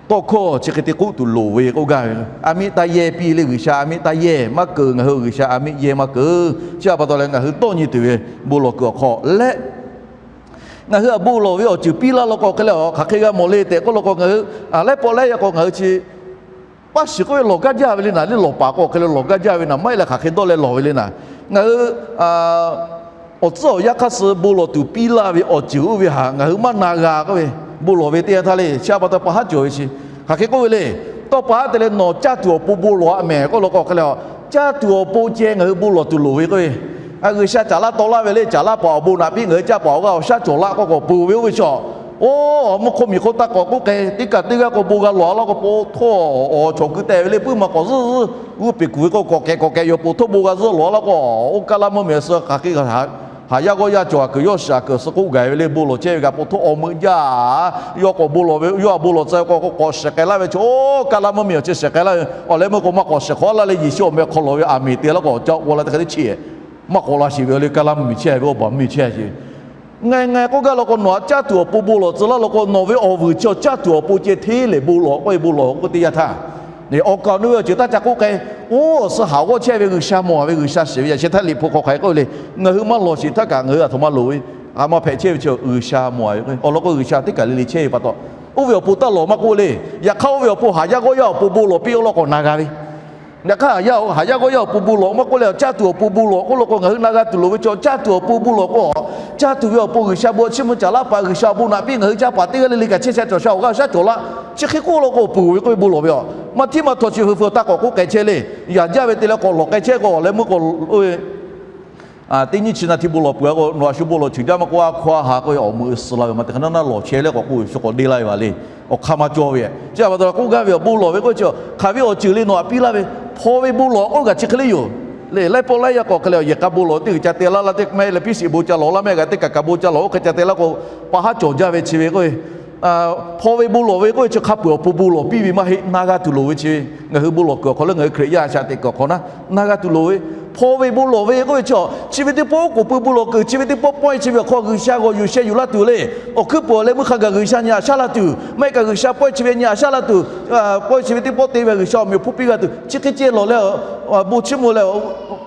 tawˇ hkawˇ chi hk'e te k'oˆ tuˬ loˍ ve k'oˆ gaˇ ve, a miˆ taˇ yehˇ piˇ le. G'uiˬsha a miˆ taˇ yehˇ maˇ keunˍ, ngaˬ hui G'uiˬsha a miˆ yehˇ maˇ keunˍ. Chi pa taw leh ngaˬ hui dawˇ nyi tuˬ ve bon lawˬ kuiˬ awˬ hk'aw leh ngaˬ hui a bon lawˬ ve awˬ ceuˬ piˇ laˇ law k'o hk'e leh a hk'aˬ hk'e g'a mawˬ le tehꞈ k'oˆ law k'o, ngaˬ hui laiˉ pawˆ laiˉ yaˇ k'o ngaˬ hui chi paˇ shiˍ k'oˆ ve lawˬ gaˇ jaˇ ve le naˍ. Leh lawˬ paˍ k'o hk'e leh lawˬ gaˇ jaˇ ve naˍ, maˇ heˆ leh hk'aˬ hk'e dawˇ leh lawˬ ve le naˍ. Ngaˬ hui awˬ tcuhˉ awˬ yanˇ hk'aˇ suh bon lawˬ tuˬ piˇ laˇ ve awˬ ceuˬ oˇ ve htaꞈ ngaˬ hui maˇ na g'a k'oˆ ve, bon lawˬ ve teˇ yanˇ htaˇ le chi pa taw pa haˉ cawˬ ve chi, hk'aˬ hk'e k'oˆ ve le. Tawˇ pa haˉ te leh nawˬ caˇ tuˬ awˬ pon bon lawˬ-a mehˍ k'oˆ law k'o hk'e leh a, caˇ tuˬ awˬ pon ceh ngaˬ hui bon lawˬ tuˬ loˍ ve k'oˆ ve, G'uiˬsha caˍ laˇ taw laˇ ve le. Caˍ laˇ paˍ awˬ bon naꞈ piˇ ngaˬ hui caˇ paˍ awˬ g'aˇ awˬ shaˉ cawˬ laˇ k'oˆ k'o peuˬ ve oˇ ve chaw, oˇ mvuhˇ hk'oˆ miˬ hk'oˆ taˇ k'awꞈ k'oˆ k'ai teˇ kaˬ teˇ g'aˇ k'o bon g'a lawˬ-a laˇ k'o, po htawˇ awˬ chawˬ kuiˬ teh ve le. Puiˉ ma k'awꞈ zuhˇ zuhˇ g'uˇ peˬ kuˬ ve k'o k'awꞈ kehˬ k'awꞈ kehˬ yoˬ. Po htawˇ bon g'a zuhˇ lawˬ-a laˇ k'o, oˇ kaˇ laˇ mvuhˇ miˬ suh hk'aˬ hk'e haꞈ yaˇ g'awˇ yaˇ cawˬ-a kuiˬ yawˇ shiˍ-a kuiˬ suh k'oˆ gaˬ ve le. Bon lawˬ chehˇ ve kaꞈ po htawˇ awˬ meuꞈ jaˇ-a. Yawˇ k'awꞈ bon lawˬ ve, yawˇ a bon lawˬ tcuh k'o k'awꞈ shiˍ k'ai laˇ ve chaw, oˇ kaˇ laˇ mvuhˇ miˬ awˬ chi shiˍ k'ai laˇ ve awˬ leh meuˇ k'o maˇ k'awꞈ shiˍ hk'awꞈ laˇ leh Yeˍsuˆ awˬ meh hk'aw lawˬ ve aˬ miˍ te laˇ k'o ca g'aw la teˇ hk'e teˇ chi maˇ k'awꞈ la sheˍ ve le. Kaˇ laˇ mvuhˇ miˬ chehˇ ve awˬ baˬ mvuhˇ miˬ chehˇ ve ngaˬ ngaˬ k'oˆ gaˇ law k'o, nawˬ htaꞈ caˇ tuˬ awˬ pon bon lawˬ tcuh laˇ law k'o, nawˬ ve awˬ vuiˬ chi caˇ tuˬ awˬ pon ceh hteˇ lehˬ bon lawˬ k'oˆ ve bon lawˬ k'oˆ teˇ yanˇ htaˇ Awˬ kaˍ awˬ nu ve awˬ ceuˬ taˇ ca k'oˆ k'ai. Oˇ awˬ suh haˍ g'awˇ chehˇ ve G'uiˬsha mawˬ ve, G'uiˬsha shiˍ ve yaꞈ sheh htaˇ Liꞈ hpu hk'aw hk'aˬ hk'e k'oˆ ve le. Ngaˬ hui maˇ lawˬ sheˍ htaˇ kaꞈ ngaˬ hui aˬ htoꞈ ma loˍ ve, a maˇ hpehꞈ chehˇ ve chi G'uiˬsha mawˬ ve k'o, awˬ lawn k'o G'uiˬsha teˇ kaˬ le le chehˇ ve pa taw, oˇ ve awˬ pon taˇ lawˬ maˇ k'oˆ le. Yaꞈ hk'aˇ oˇ ve awˬ pon haˍ yaˇ g'awˇ yaˇ awˬ pon bon lawˬ piˇ-oˆ law k'awꞈ na g'a ve. Yaꞈ hk'aˇ haˍ yaˇ, haˍ yaˇ g'awˇ yaˇ awˬ pon bon lawˬ maˇ k'oˆ leh, caˇ tuˬ awˬ pon bon lawˬ k'oˆ law k'o, ngaˬ hui na g'a tuˬ loˍ ve chaw, caˇ tuˬ awˬ pon bon lawˬ k'o, caˇ tuˬ ve awˬ pon G'uiˬsha bon chiˇ mvuh caˍ laˇ paˍ, G'uiˬsha awˬ bon naꞈ piˇ ngaˬ hui caˇ paˍ teˇ g'aˇ le le kaꞈ chehˇ sha cawˬ sha awˬ g'aˇ shaˉ cawˬ laˇ. Chi hk'e k'oˆ law k'o, awˬ pon ve k'oˆ ve bon lawˬ ve a. Maˇ htiˇ maˇ htaw chi heuˬ heuˬ taˇ k'awꞈ k'oˆ k'ai chehˇ le. Yaꞈ jaˇ ve te leh k'awꞈ lawˬ k'ai chehˇ k'o, awˬ leh meuˇ k'o, oˇ ve teˇ nyi chi na hti bon lawˬ peuˬ a k'o, nawˬ a shu bon lawˬ ceuˬ jaˇ maˇ k'oˆ, a hkawˇ a ha k'oˆ ve awˬ meuꞈ suh la ve maˇ te hk'aˇ naˉ naˉ lawˬ chehˇ leh k'awꞈ k'oˆ ve shu k'awꞈ deˇ laˇ ve vaˬ le. Awˬ hk'aˇ maˇ cawˇ ve. Chi a pa taw k'oˆ gaˇ ve awˬ bon lawˬ ve k'oˆ ve chi, hk'aˬ ve awˬ ceuˬ le nawˬ haꞈ piˇ laˇ ve, hpaw ve bon lawˬ k'oˆ kaꞈ chi hk'e le yoˬ. Lehˬ, laiˉ pawˆ laiˉ yaˇ k'awꞈ hk'e leh, yehˬ k'a bon lawˬ teˇ g'uiˬ ca te laˇ laˇ teˇ mehˆ leh piˇ shiˍ bon ca lawˬ laˇ mehˆ g'a teˇ kaꞈ kaꞈ bon ca lawˬ oˇ hk'e ca te laˇ k'o, pa haˉ cawˬ jaˇ ve chi ve k'oˆ ve hpaw ve bon lawˬ ve k'oˆ ve chi hk'a peuˬ awˬ pon bon lawˬ piˇ ve maˇ heˆ, na g'a tuˬ loˍ ve chi ve. Ngaˬ hui bon lawˬ kuiˬ awˬ hk'aw leh ngaˬ hui Hkriꞈ yaˇ shaꞈ teꞈ kuiˬ awˬ hk'aw naˉ, na g'a tuˬ loˍ ve. Hpaw ve bon lawˬ ve k'oˆ ve chi, chi ve teˇ pawˆ oˉ k'oˍ pui bon lawˬ kuiˬ, chi ve teˇ pawˆ pawehˇ chi ve awˬ hk'aw G'uiˬsha g'awˬ yuˬ sheh yuˬ laˇ tuˬ le. Awˬ hkuiˉ puiˍ awˬ leh meuˇ hk'a gaˬ G'uiˬsha nyi aꞈ shaˉ laˇ tuˬ, maˇ heˆ kaꞈ G'uiˬsha pawehˇ chi ve nyi aꞈ shaˉ laˇ tuˬ, pawehˇ chi ve teˇ pawˆ te ve G'uiˬsha awˬ meꞈ awˬ hponˇ piˇ g'a tuˬ, chi hk'e ceh lawˬ leh, bon chiˇ mvuh leh,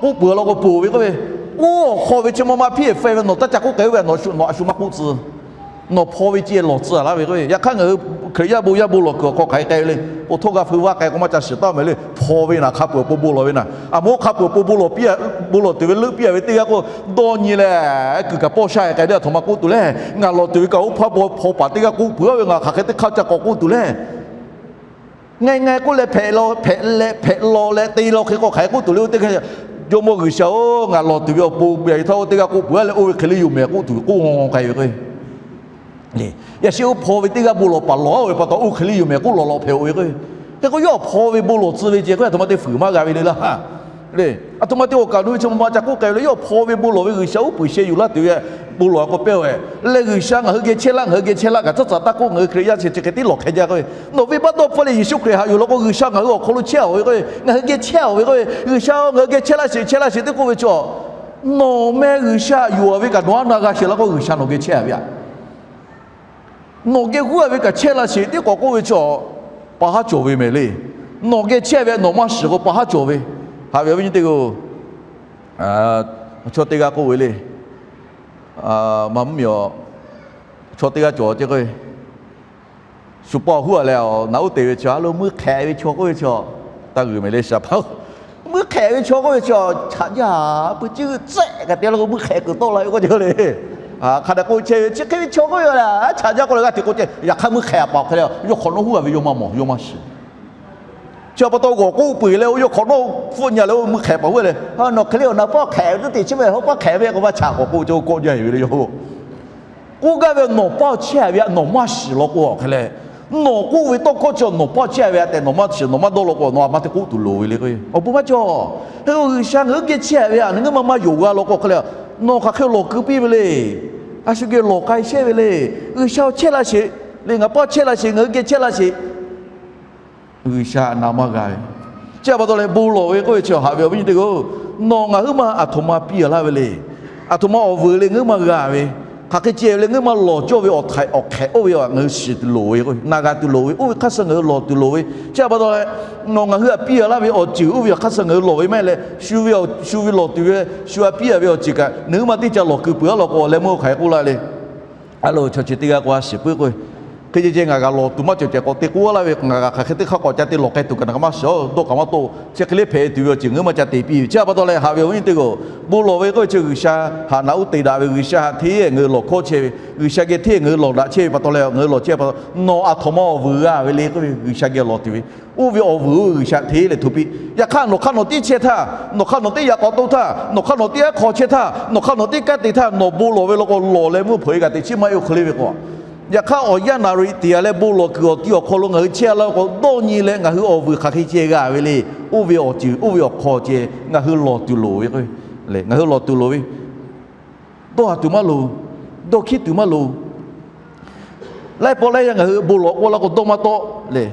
k'oˆ peuˬ law k'o peuˬ ve k'oˆ ve, oˇ awˬ hk'aw ve chi ma ma hpiˇ-e feh ve nawˬ taˇ ca k'oˆ k'ai oˇ ve, nawˬ a shu maˇ k'oˆ tcuh. Nawˬ hpaw ve ceh lawˬ tcuh laˇ ve k'o, yaꞈ hk'aˇ ngaˬ hui Hkriꞈ yaˇ bon yaˇ bon lawˬ kuiˬ awˬ hk'aw hk'aˬ hk'e k'ai ve le. Oˇ htaˇ g'a feu vaˇ k'ai k'o maˇ ca shiˍ taˍ mehˍ le. Hpaw ve naˬ hk'a peuˬ awˬ pon bon lawˬ ve naˬ. A moˍ hk'a peuˬ awˬ pon bon lawˬ piˇ, bon lawˬ tuˬ ve leuˆ piˇ-a ve teˇ g'aˇ k'o, dawˇ nyi leh kuiˬ kaꞈ pawˇ sha-e k'ai le, aˬ htoꞈ ma k'oˆ tuˬ le. Ngaˬ lawˬ tuˬ ve kaꞈ oˇ hpaˇ paw hpaw paˍ teˇ g'aˇ k'oˆ peuˬ-a ve, ngaˬ hk'aˬ hk'e teˇ hk'aˇ ca k'awꞈ k'oˆ tuˬ le. Ngaˬ ngaˬ k'oˆ leh hpehꞈ leh hpehꞈ law leh te law hk'e k'o hk'aˬ hk'e k'oˆ tuˬ le. Oˇ teˇ g'aˇ, Jawˇmawˇ G'uiˬsha-oˬ, ngaˬ lawˬ tuˬ ve awˬ pon beuꞈ-a ve htaˇ oˇ teˇ g'aˇ k'oˆ peuˬ-a leh oˇ ve hk'e le yoˬ mehˍ k'oˆ tuˬ k'oˆ k'ai ve k'o, yaꞈ sheh oˇ hpaw ve teˇ g'aˇ bon lawˬ paˍ lawˬ-a ve pa taw oˇ hk'e le yoˬ mehˍ k'oˆ lawˬ lawꞈ hpehꞈ-o ve k'o, hk'e k'o yawˇ hpaw ve bon lawˬ tcuh ve ceh k'o, aˬ htoꞈ ma te fuiˍ maˇ g'a ve le laˇ. Aˬ htoꞈ ma te awˬ kaˍ awˬ nu ve chi ma ma ca k'oˆ k'ai ve le, yawˇ hpaw ve bon lawˬ ve G'uiˬsha uˉ peunˍ sheh yuˬ laˇ tuˬ ve bon lawˬ-a k'o pehˇ-a leh, G'uiˬsha ngaˬ hui geh chehˇ laˇ, ngaˬ hui geh chehˇ laˇ kaꞈ tcuhˉ tcuhˍ taˇ k'oˆ, ngaˬ hui Hkriꞈ yaˇ chi chi hk'e tiˉ lawˬ hk'e jaˇ k'o, nawˬ venˇbaˆ dawˇ hpfuhˇ leh Yeˍsuˆ Hkriꞈ haꞈ yuˬ law k'o G'uiˬsha ngaˬ hui awˬ hk'aw lo chehˇ-a ve k'o, ngaˬ hui geh chehˇ-a ve k'o, G'uiˬsha-oˬ, ngaˬ hui geh chehˇ laˇ sheˍ, chehˇ laˇ sheˍ teˇ k'oˆ ve chaw, nawˬ meh G'uiˬsha yuˬ-a ve kaꞈ nawˬ aˉ na g'a sheˍ laˇ k'o G'uiˬsha nawˬ geh chehˇ-a ve aꞈ. Nawˬ geh huˉ-a ve kaꞈ chehˇ laˇ sheˍ teˇ k'awꞈ k'oˆ ve chaw, pa haˉ cawˬ ve mehˍ le. Nawˬ geh chehˇ ve nawˬ maˇ shiˍ k'o pa haˉ cawˬ ve. Haꞈ ve awˬ viˉ nyi teˇ hpaˍ-oˬ, chaw teˇ g'aˇ k'oˆ ve le, maˇ mvuhˇmiˬ-a, chaw teˇ g'aˇ cawˬ ce k'o, shu pa huˉ-a leh naꞈ uˉ te ve chaw, a lo mui hk'ehꞈ ve chaw k'oˆ ve chaw, taˇ g'uiˬ mehˍ le shaˍ pa-oˬ. Mui hk'ehꞈ ve chaw k'oˆ ve chaw, chaꞈ jaˇ peu ciˇ tcuhˆ kaꞈ te la k'o mui hk'ehꞈ kuiˬ tawˆ la ve k'oˆ ce le. Hk'a dehꞈ k'oˆ chehˇ ve chi hk'e ve chaw k'oˆ ve leh, chaꞈ jaˇ k'oˆ leh g'aˇ hteꞈ k'oˆ ce. Yaꞈ hk'aˇ mui hk'ehꞈ paˍ hk'e le, yawˇ hk'awꞈ nawˉ huˉ-a ve yawˇ maˇ mawˬ, yawˇ maˇ shiˍ. Chi pa taw g'awˬ k'oˆ peuˬ leh, oˇ yawˇ hk'awꞈ nawˉ hpfuhˆ nyi leh, oˇ mui hk'ehꞈ paˍ huˉ leh, nawˬ hk'e le, nawˬ paw hk'ehꞈ ve teˇ te chi ve hawˉ paˇ hk'ehꞈ ve k'o, maˇ chaꞈ k'awꞈ k'oˆ ce, k'awꞈ jaˇ ve le yawˇ. K'oˆ gaˇ ve, nawˬ paw chehˇ ve aꞈ nawˬ maˇ shiˍ law k'o hk'e leh, nawˬ k'oˆ ve tawˇ hkawˇ chi nawˬ paw chehˇ ve aꞈ tehꞈ nawˬ maˇ shiˍ, nawˬ maˇ dawˇ law k'o, nawˬ a maˇ te k'oˆ tuˬ loˍ ve le k'o. Awˬ bon maˇ cawˬ. Hk'e k'o G'uiˬsha ngaˬ hui geh chehˇ ve aꞈ nawˬ ngaˬ hui maˇ maˇ yonˍ g'a law k'o hk'e leh, nawˬ hk'aˬ hk'e lawˬ keu piˇ ve le. A shu geh lawˬ k'ai shehˇ ve le. G'uiˬsha chehˇ laˇ sheˍ le, ngaˬ paw chehˇ laˇ sheˍ, ngaˬ hui geh chehˇ laˇ sheˍ. G'uiˬsha na maˇ g'a ve. Chi pa taw leh bon lawˬ ve k'oˆ ve chi haꞈ ve awˬ viˉ nyi teˇ hpaˍ-oˬ, nawˬ ngaˬ hui maˇ aˬ htoꞈ ma piˇ-a laˇ ve le. Aˬ htoꞈ ma awˬ vuiˬ le ngaˬ hui maˇ g'a ve. Hk'aˬ hk'e ceh ve le ngaˬ hui maˇ lawˬ cawˇ ve awˬ htaiˍ awˬ hk'ehꞈ oˇ ve ngaˬ hui shiˍ tuˬ loˍ ve k'o, na g'a tuˬ loˍ ve, oˇ ve hk'aˇ suh ngaˬ hui lawˬ tuˬ loˍ ve. Chi pa taw leh, nawˬ ngaˬ hui aꞈ piˇ-a laˇ ve awˬ ceuˬ oˇ ve awˬ hk'aˇ suh ngaˬ hui lawˬ ve maˇ heˆ leh, shu ve, shu ve lawˬ tuˬ ve, shu aꞈ piˇ-a ve awˬ ceuˬ kaꞈ nawˬ hui maˇ teˇ ca lawˬ keu peuˬ-a law k'o, awˬ leh meuˇ hk'aˬ hk'e k'oˆ laˇ le. A lo, chaw chi teˇ g'aˇ k'o a shiˍ puiˉ k'o, hk'e ceh ceh ngaˬ g'a lawˬ tuˬ maˇ cawˬ tehꞈ k'awꞈ te k'oˆ laˇ ve, ngaˬ g'a hk'aˬ hk'e teˇ hk'aˇ k'awꞈ ca te lawˬ k'ai tuˬ kaꞈ ngaˬ kaꞈ maˇ shiˍ-oˬ, dawˇ kaꞈ maˇ tawˆ. Chi hk'e le hpehꞈ tuˬ ve awˬ ceuˬ ngaˬ hui maˇ ca te piˇ ve. Chi pa taw leh haꞈ ve awˬ viˉ nyi teˇ hpaˍ-oˬ, bon lawˬ ve k'oˆ ve chi G'uiˬsha haꞈ naꞈ uˉ te daꞈ ve, G'uiˬsha haꞈ hteˇ ngaˬ hui lawˬ hkawˇ chehˇ ve, G'uiˬsha geh hteˇ ngaˬ hui lawˬ daꞈ chehˇ ve pa taw leh ngaˬ hui lawˬ chehˇ pa taw, nawˬ aˬ htoꞈ ma awˬ vuiˬ g'a ve le k'oˆ ve, G'uiˬsha geh lawˬ tuˬ ve, oˇ ve awˬ vuiˬ oˇ ve G'uiˬsha hteˇ leh hto piˇ. Yaꞈ hk'aˇ nawˬ hk'aˇ nawˬ tiˉ chehˇ htaˇ, nawˬ hk'aˇ nawˬ tiˉ yaꞈ k'awꞈ to htaˇ, nawˬ hk'aˇ nawˬ tiˉ aˉ hk'aw chehˇ htaˇ, nawˬ hk'aˇ nawˬ tiˉ kanˉ te htaˇ, nawˬ bon lawˬ ve law k'o lawˬ leh meuˇ hpeuꞈ-e kaꞈ teꞈ chiˉ maˇ heˆ-oˬ hk'e le ve k'o. Yaꞈ hk'aˇ awˬ yanˇ naˍ riˍ tiˍ-a leh bon lawˬ kuiˬ awˬ ti awˬ hk'aw lo ngaˬ hui chehˇ-a laˇ k'o, dawˇ nyi leh ngaˬ hui awˬ vuiˬ hk'aˬ hk'e ceh g'a ve le. Oˇ ve awˬ ceuˬ oˇ ve awˬ hk'aw ceh ngaˬ hui lawˬ tuˬ loˍ ve, ngaˬ hui lawˬ tuˬ loˍ ve. Dawˇ haˍ tuˬ maˇ loˍ. Dawˇ hkiˉ tuˬ maˇ loˍ. Laiˉ pawˆ laiˉ yaˇ ngaˬ hui bon lawˬ k'oˆ laˇ k'o dawˇ maˇ tawˆ le.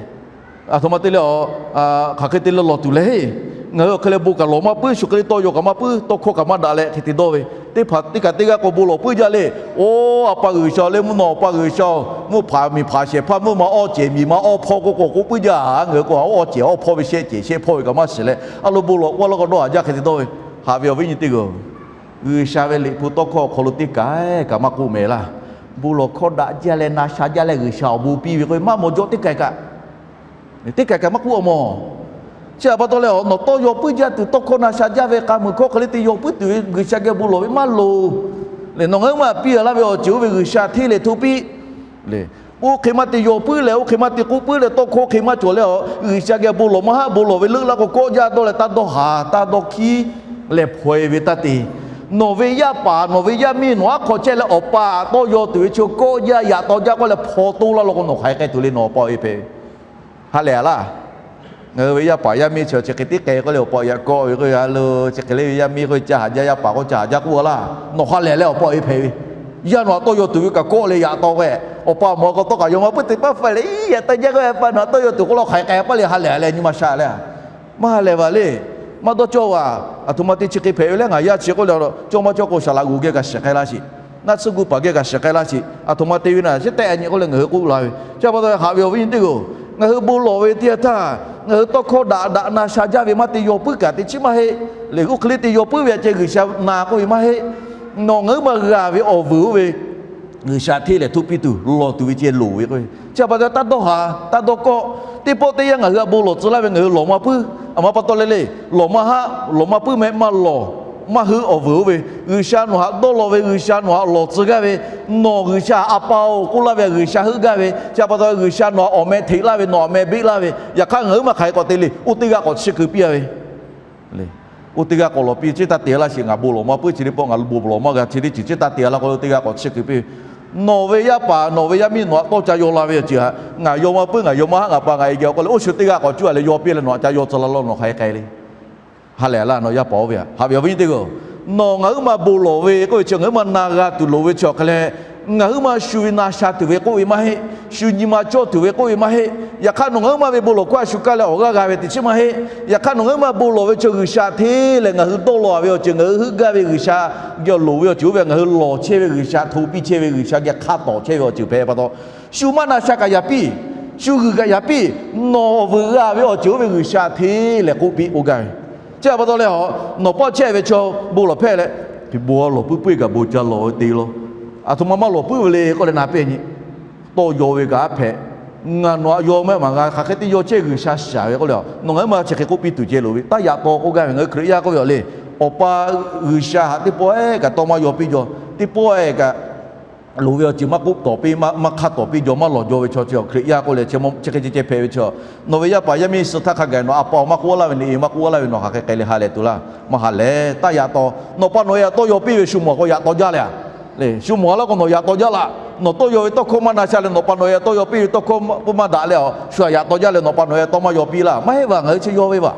Aˬ htoꞈ ma te leh, hk'aˬ hk'e te leh lawˬ tuˬ leh heˆ. Ngaˬ hui awˬ hk'e leh bon kaꞈ lawˬ maˇ puiˉ, shu hk'e le tawˇ yaw kaꞈ maˇ puiˉ, tawˇ hkawˇ kaꞈ maˇ daꞈ leh hk'e te dawˇ ve. Teˇ hpaˍ teˇ kaꞈ teˇ g'aˇ k'o bon lawˬ puiˉ jaˇ le. Oˇ, A pa G'uiˬsha le, mvuhˇ naw Awˬ pa G'uiˬsha-oˬ, mvuhˇ hpaˍ miˬ hpaˍ shehˍ hpaˇ mvuhˇ ma awˇ cehˬ miˬ ma awˇ hpawˇ k'oˆ k'o k'oˆ puiˉ jaˇ. Ngaˬ hui k'o a awˇ cehˬ awˇ hpawˇ ve shehˆ cehˬ shehˆ hpawˇ ve kaꞈ maˇ shiˍ leh a lo bon lawˬ k'oˆ laˇ k'o dawˇ haˍ jaˇ hk'e te dawˇ ve. Haꞈ ve awˬ viˉ nyi teˇ g'aˇ-oˬ, G'uiˬsha ve liꞈ hpu tawˇ hkawˇ awˬ hk'aw lo teˇ kaˬ kaꞈ maˇ k'oˆ mehˍ laˇ. Bon lawˬ hkawˇ daꞈ jaˇ leh na sha jaˇ leh G'uiˬsha awˬ bon piˇ ve k'o maˇ mawˬ jaw teˇ kaˬ kaꞈ, teˇ kaˬ kaꞈ maˇ k'oˆ a mawˬ. Chi htaꞈ pa taw leh nawˬ tawˇ yaw puiˉ jaˇ tuˬ, tawˇ hkawˇ na sha jaˇ ve k'a muiˬ hkawˇ hk'e le te yaw puiˉ tuˬ ve G'uiˬsha geh bon lawˬ ve maˇ loˍ. Lehˬ, nawˬ ngaˬ hui maˇ piˇ a laˇ ve awˬ ceuˬ oˇ ve G'uiˬsha hteˇ leh hto piˇ. Lehˬ, oˇ hk'e maˇ te yaw puiˉ leh, oˇ hk'e maˇ te k'oˆ puiˉ leh, tawˇ hkawˇ hk'e maˇ cawˬ leh, G'uiˬsha geh bon lawˬ maˇ haˆ. Bon lawˬ ve leuˆ laˇ k'o kawˆ jaˇ dawˇ leh taˇ dawˇ haˍ taˇ dawˇ hkiˉ leh hpaw e ve taˇ te. Nawˬ ve yaˇ paˍ nawˬ ve yaˇ miˇ nawˬ aˉ hk'aw chehˇ leh awˬ pa tawˇ yaw tuˬ ve chi kawˆ jaˇ yaꞈ taw jaˇ k'oˆ leh hpaw toˇ laˇ law k'o nawˬ hk'aˬ hk'e k'ai tuˬ le, nawˬ awˬ pa awˬ e hpehꞈ ve. Ha lehˬ a laˇ. Ngaˬ hui ve yaˇ paˍ yaˇ miˇ chi chi hk'e teˇ k'ai k'oˆ leh awˬ pa awˬ e kawˆ ve k'o, a lo chi hk'e le ve yaˇ miˇ k'oˆ ve ca haˍ jaˇ, yaˇ paˍ k'oˆ ca haˍ jaˇ k'oˆ a laˇ. Nawˬ ha lehˬ leh awˬ pa awˬ e hpehꞈ ve. Yaˇ nawˬ htaꞈ tawˇ yaw tuˬ ve kaꞈ kawˆ leh yaꞈ taw k'o, awˬ pa awˬ mawˬ k'o tawˇ kaꞈ yaw maˇ puiˉ teˇ paˉ hpehꞈ leh, iˉ yaꞈ taw jaˇ k'o, a pa nawˬ htaꞈ tawˇ yaw tuˬ k'oˆ la hk'aˬ hk'e k'ai paˇ le, ha lehˬ leh nyi ma sha leh, maˇ ha lehˬ vaˬ le. Maˇ dawˇ cawˇ vaˬ. Aˬ htoꞈ ma te chi hk'e hpehꞈ ve leh ngaˬ yaˇ chi k'oˆ leh, cawˇ maˇ cawˇ k'o saˍ laꞈ g'uˬ geh kaꞈ shiˍ k'ai laˇ sheˍ. Naˆ tsuhˇ gu paˍ geh kaꞈ shiˍ k'ai laˇ sheˍ. Aˬ htoꞈ ma te ve naˍ chi tehˆ nyi k'oˆ leh ngaˬ hui k'oˆ la ve. Chi pa taw haꞈ ve awˬ viˉ nyi teˇ g'aˇ-oˬ, ngaˬ hui bon lawˬ ve teˇ yanˇ htaˇ ngaˬ hui tawˇ hkawˇ daꞈ daꞈ na sha jaˇ ve maˇ te yaw puiˉ kaꞈ teˇ chiˉ maˇ heˆ. Lehˬ, oˇ hk'e le te yaw puiˉ ve aꞈ ceh G'uiˬsha na k'oˆ ve maˇ heˆ. Nawˬ ngaˬ hui maˇ g'a ve awˬ vuiˬ oˇ ve G'uiˬsha hteˇ leh hto piˇ tuˬ lawˬ tuˬ ve ceh loˍ ve k'oˆ ve. Chi htaꞈ pa taw taˇ dawˇ haˍ taˇ dawˇ kawˆ. Teˇ pawˆ teˇ yanˇ ngaˬ hui htaꞈ bon lawˬ tcuh laˇ ve ngaˬ hui lawˬ maˇ puiˉ. Aˬ ma pa taw leh le, lawˬ maˇ haˆ, lawˬ maˇ puiˉ meh maˇ lawˬ, maˇ heuˆ awˬ vuiˬ oˇ ve G'uiˬsha nawˬ htaꞈ dawˇ law ve, G'uiˬsha nawˬ htaꞈ lawˬ tcuh gaˇ ve, nawˬ G'uiˬsha a pa-oˬ k'oˆ laˇ ve G'uiˬsha heuˆ gaˇ ve. Chi htaꞈ pa taw G'uiˬsha nawˬ htaꞈ awˬ meh hteꞈ laˇ ve, nawˬ awˬ meh beˆ laˇ ve. Yaꞈ hk'aˇ ngaˬ hui maˇ hk'aˬ hk'e k'awꞈ te le, oˇ teˇ g'aˇ k'awꞈ chiˇ keu piˇ a ve. Oˇ teˇ g'aˇ k'awꞈ lawˬ piˇ, chi taˇ te laˇ sheˍ, ngaˬ bon lawˬ maˇ puiˉ, chi teˇ pawˆ ngaˬ bon lawˬ maˇ g'a, chi teˇ ceuˬ chi taˇ te laˇ k'o, oˇ teˇ g'aˇ k'awꞈ chiˇ keu piˇ. Nawˬ ve yaˇ paˍ nawˬ ve yaˇ miˇ nawˬ htaꞈ tawˇ ca yaw la ve awˬ ceuˬ htaꞈ ngaˬ yaw maˇ puiˉ, ngaˬ yaw maˇ haˆ, ngaˬ pa ngaˬ e geh k'oˆ leh, oˇ shu teˇ g'aˇ k'awꞈ cuˇ a leh yaw piˇ leh nawˬ htaꞈ ca yaw tcuh la law, nawˬ hk'aˬ hk'e k'ai le. Ha lehˬ laˇ, nawˬ yaˇ paˍ oˇ ve haꞈ ve awˬ viˉ teˇ g'aˇ-oˬ, nawˬ ngaˬ hui maˇ bon lawˬ ve k'oˆ ve chi ngaˬ hui maˇ na g'a tuˬ loˍ ve chi awˬ hk'e leh, ngaˬ hui maˇ shu ve na sha tuˬ ve k'oˆ ve maˇ heˆ. Shu nyi ma cawˇ tuˬ ve k'oˆ ve maˇ heˆ. Yaꞈ hk'aˇ nawˬ ngaˬ hui maˇ ve bon lawˬ hkawˇ a shu kaˇ leh awˬ g'aˇ g'a ve teˇ chiˉ maˇ heˆ. Yaꞈ hk'aˇ nawˬ ngaˬ hui maˇ bon lawˬ ve chi G'uiˬsha hteˇ leh ngaˬ hui dawˇ law ve awˬ ceuˬ, ngaˬ hui heuˆ gaˇ ve G'uiˬsha geh lawˬ ve awˬ ceuˬ oˇ ve ngaˬ hui lawˬ chehˇ ve G'uiˬsha hto piˇ chehˇ ve G'uiˬsha geh hk'a tawˍ chehˇ ve awˬ ceuˬ hpehꞈ pa taw, shu maˇ na sha kaꞈ yaꞈ piˇ, shu g'uiˬ kaꞈ yaꞈ piˇ, nawˬ awˬ vuiˬ g'a ve awˬ ceuˬ oˇ ve G'uiˬsha hteˇ leh k'oˆ piˇ k'oˆ gaˇ ve. Chi htaꞈ pa taw leh a, nawˬ pawˆ chehˇ ve chaw bon lawˬ hpehˇ leh, bon lawˬ puiˉ puiˉ kaꞈ bon ca lawˬ ve te law. Aˬ htoꞈ ma maˇ lawˬ puiˉ ve le k'oˆ leh na pehˇ nyi. Tawˇ yaw ve kaꞈ a hpehꞈ. Ngaˬ nawˬ htaꞈ yaw maˇ maˇ g'a, hk'aˬ hk'e te yaw chehˇ G'uiˬsha shaˍ ve k'oˆ leh a, nawˬ ngaˬ hui maˇ chi hk'e k'oˆ piˇ tuˬ ceh loˍ ve, taˇ yaꞈ taw k'oˆ gaˇ ve. Ngaˬ hui Hkriꞈ yaˇ k'oˆ ve a le, Awˬ pa G'uiˬsha htaꞈ teˇ pawˆ ehˉ kaꞈ tawˇ maˇ yaw piˇ jaw, teˇ pawˆ ehˉ kaꞈ loˍ ve awˬ ceuˬ maˇ k'oˆ tawˍ piˇ, maˇ hk'a tawˍ piˇ jaw, maˇ lawˬ jaw ve chaw chi Hkriꞈ yaˇ k'oˆ leh chi hk'e ceh ceh hpehꞈ ve chi. Nawˬ ve yaˇ paˍ yaˇ miˇ suh htaˇ hk'a gaˬ nawˬ a pa awˬ maˇ k'oˆ laˇ ve, nawˬ e maˇ k'oˆ laˇ ve, nawˬ hk'aˬ hk'e k'ai le ha lehˬ tuˬ laˇ. Maˇ ha lehˬ, taˇ yaꞈ taw. Nawˬ pa nawˬ e htaꞈ tawˇ yaw piˇ ve shu mawˬ k'o yaꞈ taw jaˇ leh a, shu mawˬ a laˇ k'o nawˬ yaꞈ taw jaˇ laˇ. Nawˬ tawˇ yaw ve tawˇ hkawˇ maˇ na sha leh nawˬ pa nawˬ e htaꞈ tawˇ yaw piˇ ve tawˇ hkawˇ maˇ daꞈ leh a, shu htaꞈ yaꞈ taw jaˇ leh nawˬ pa nawˬ e htaꞈ tawˇ maˇ yaw piˇ laˇ. Maˇ heˆ vaˬ, ngaˬ hui chi yaw ve vaˬ.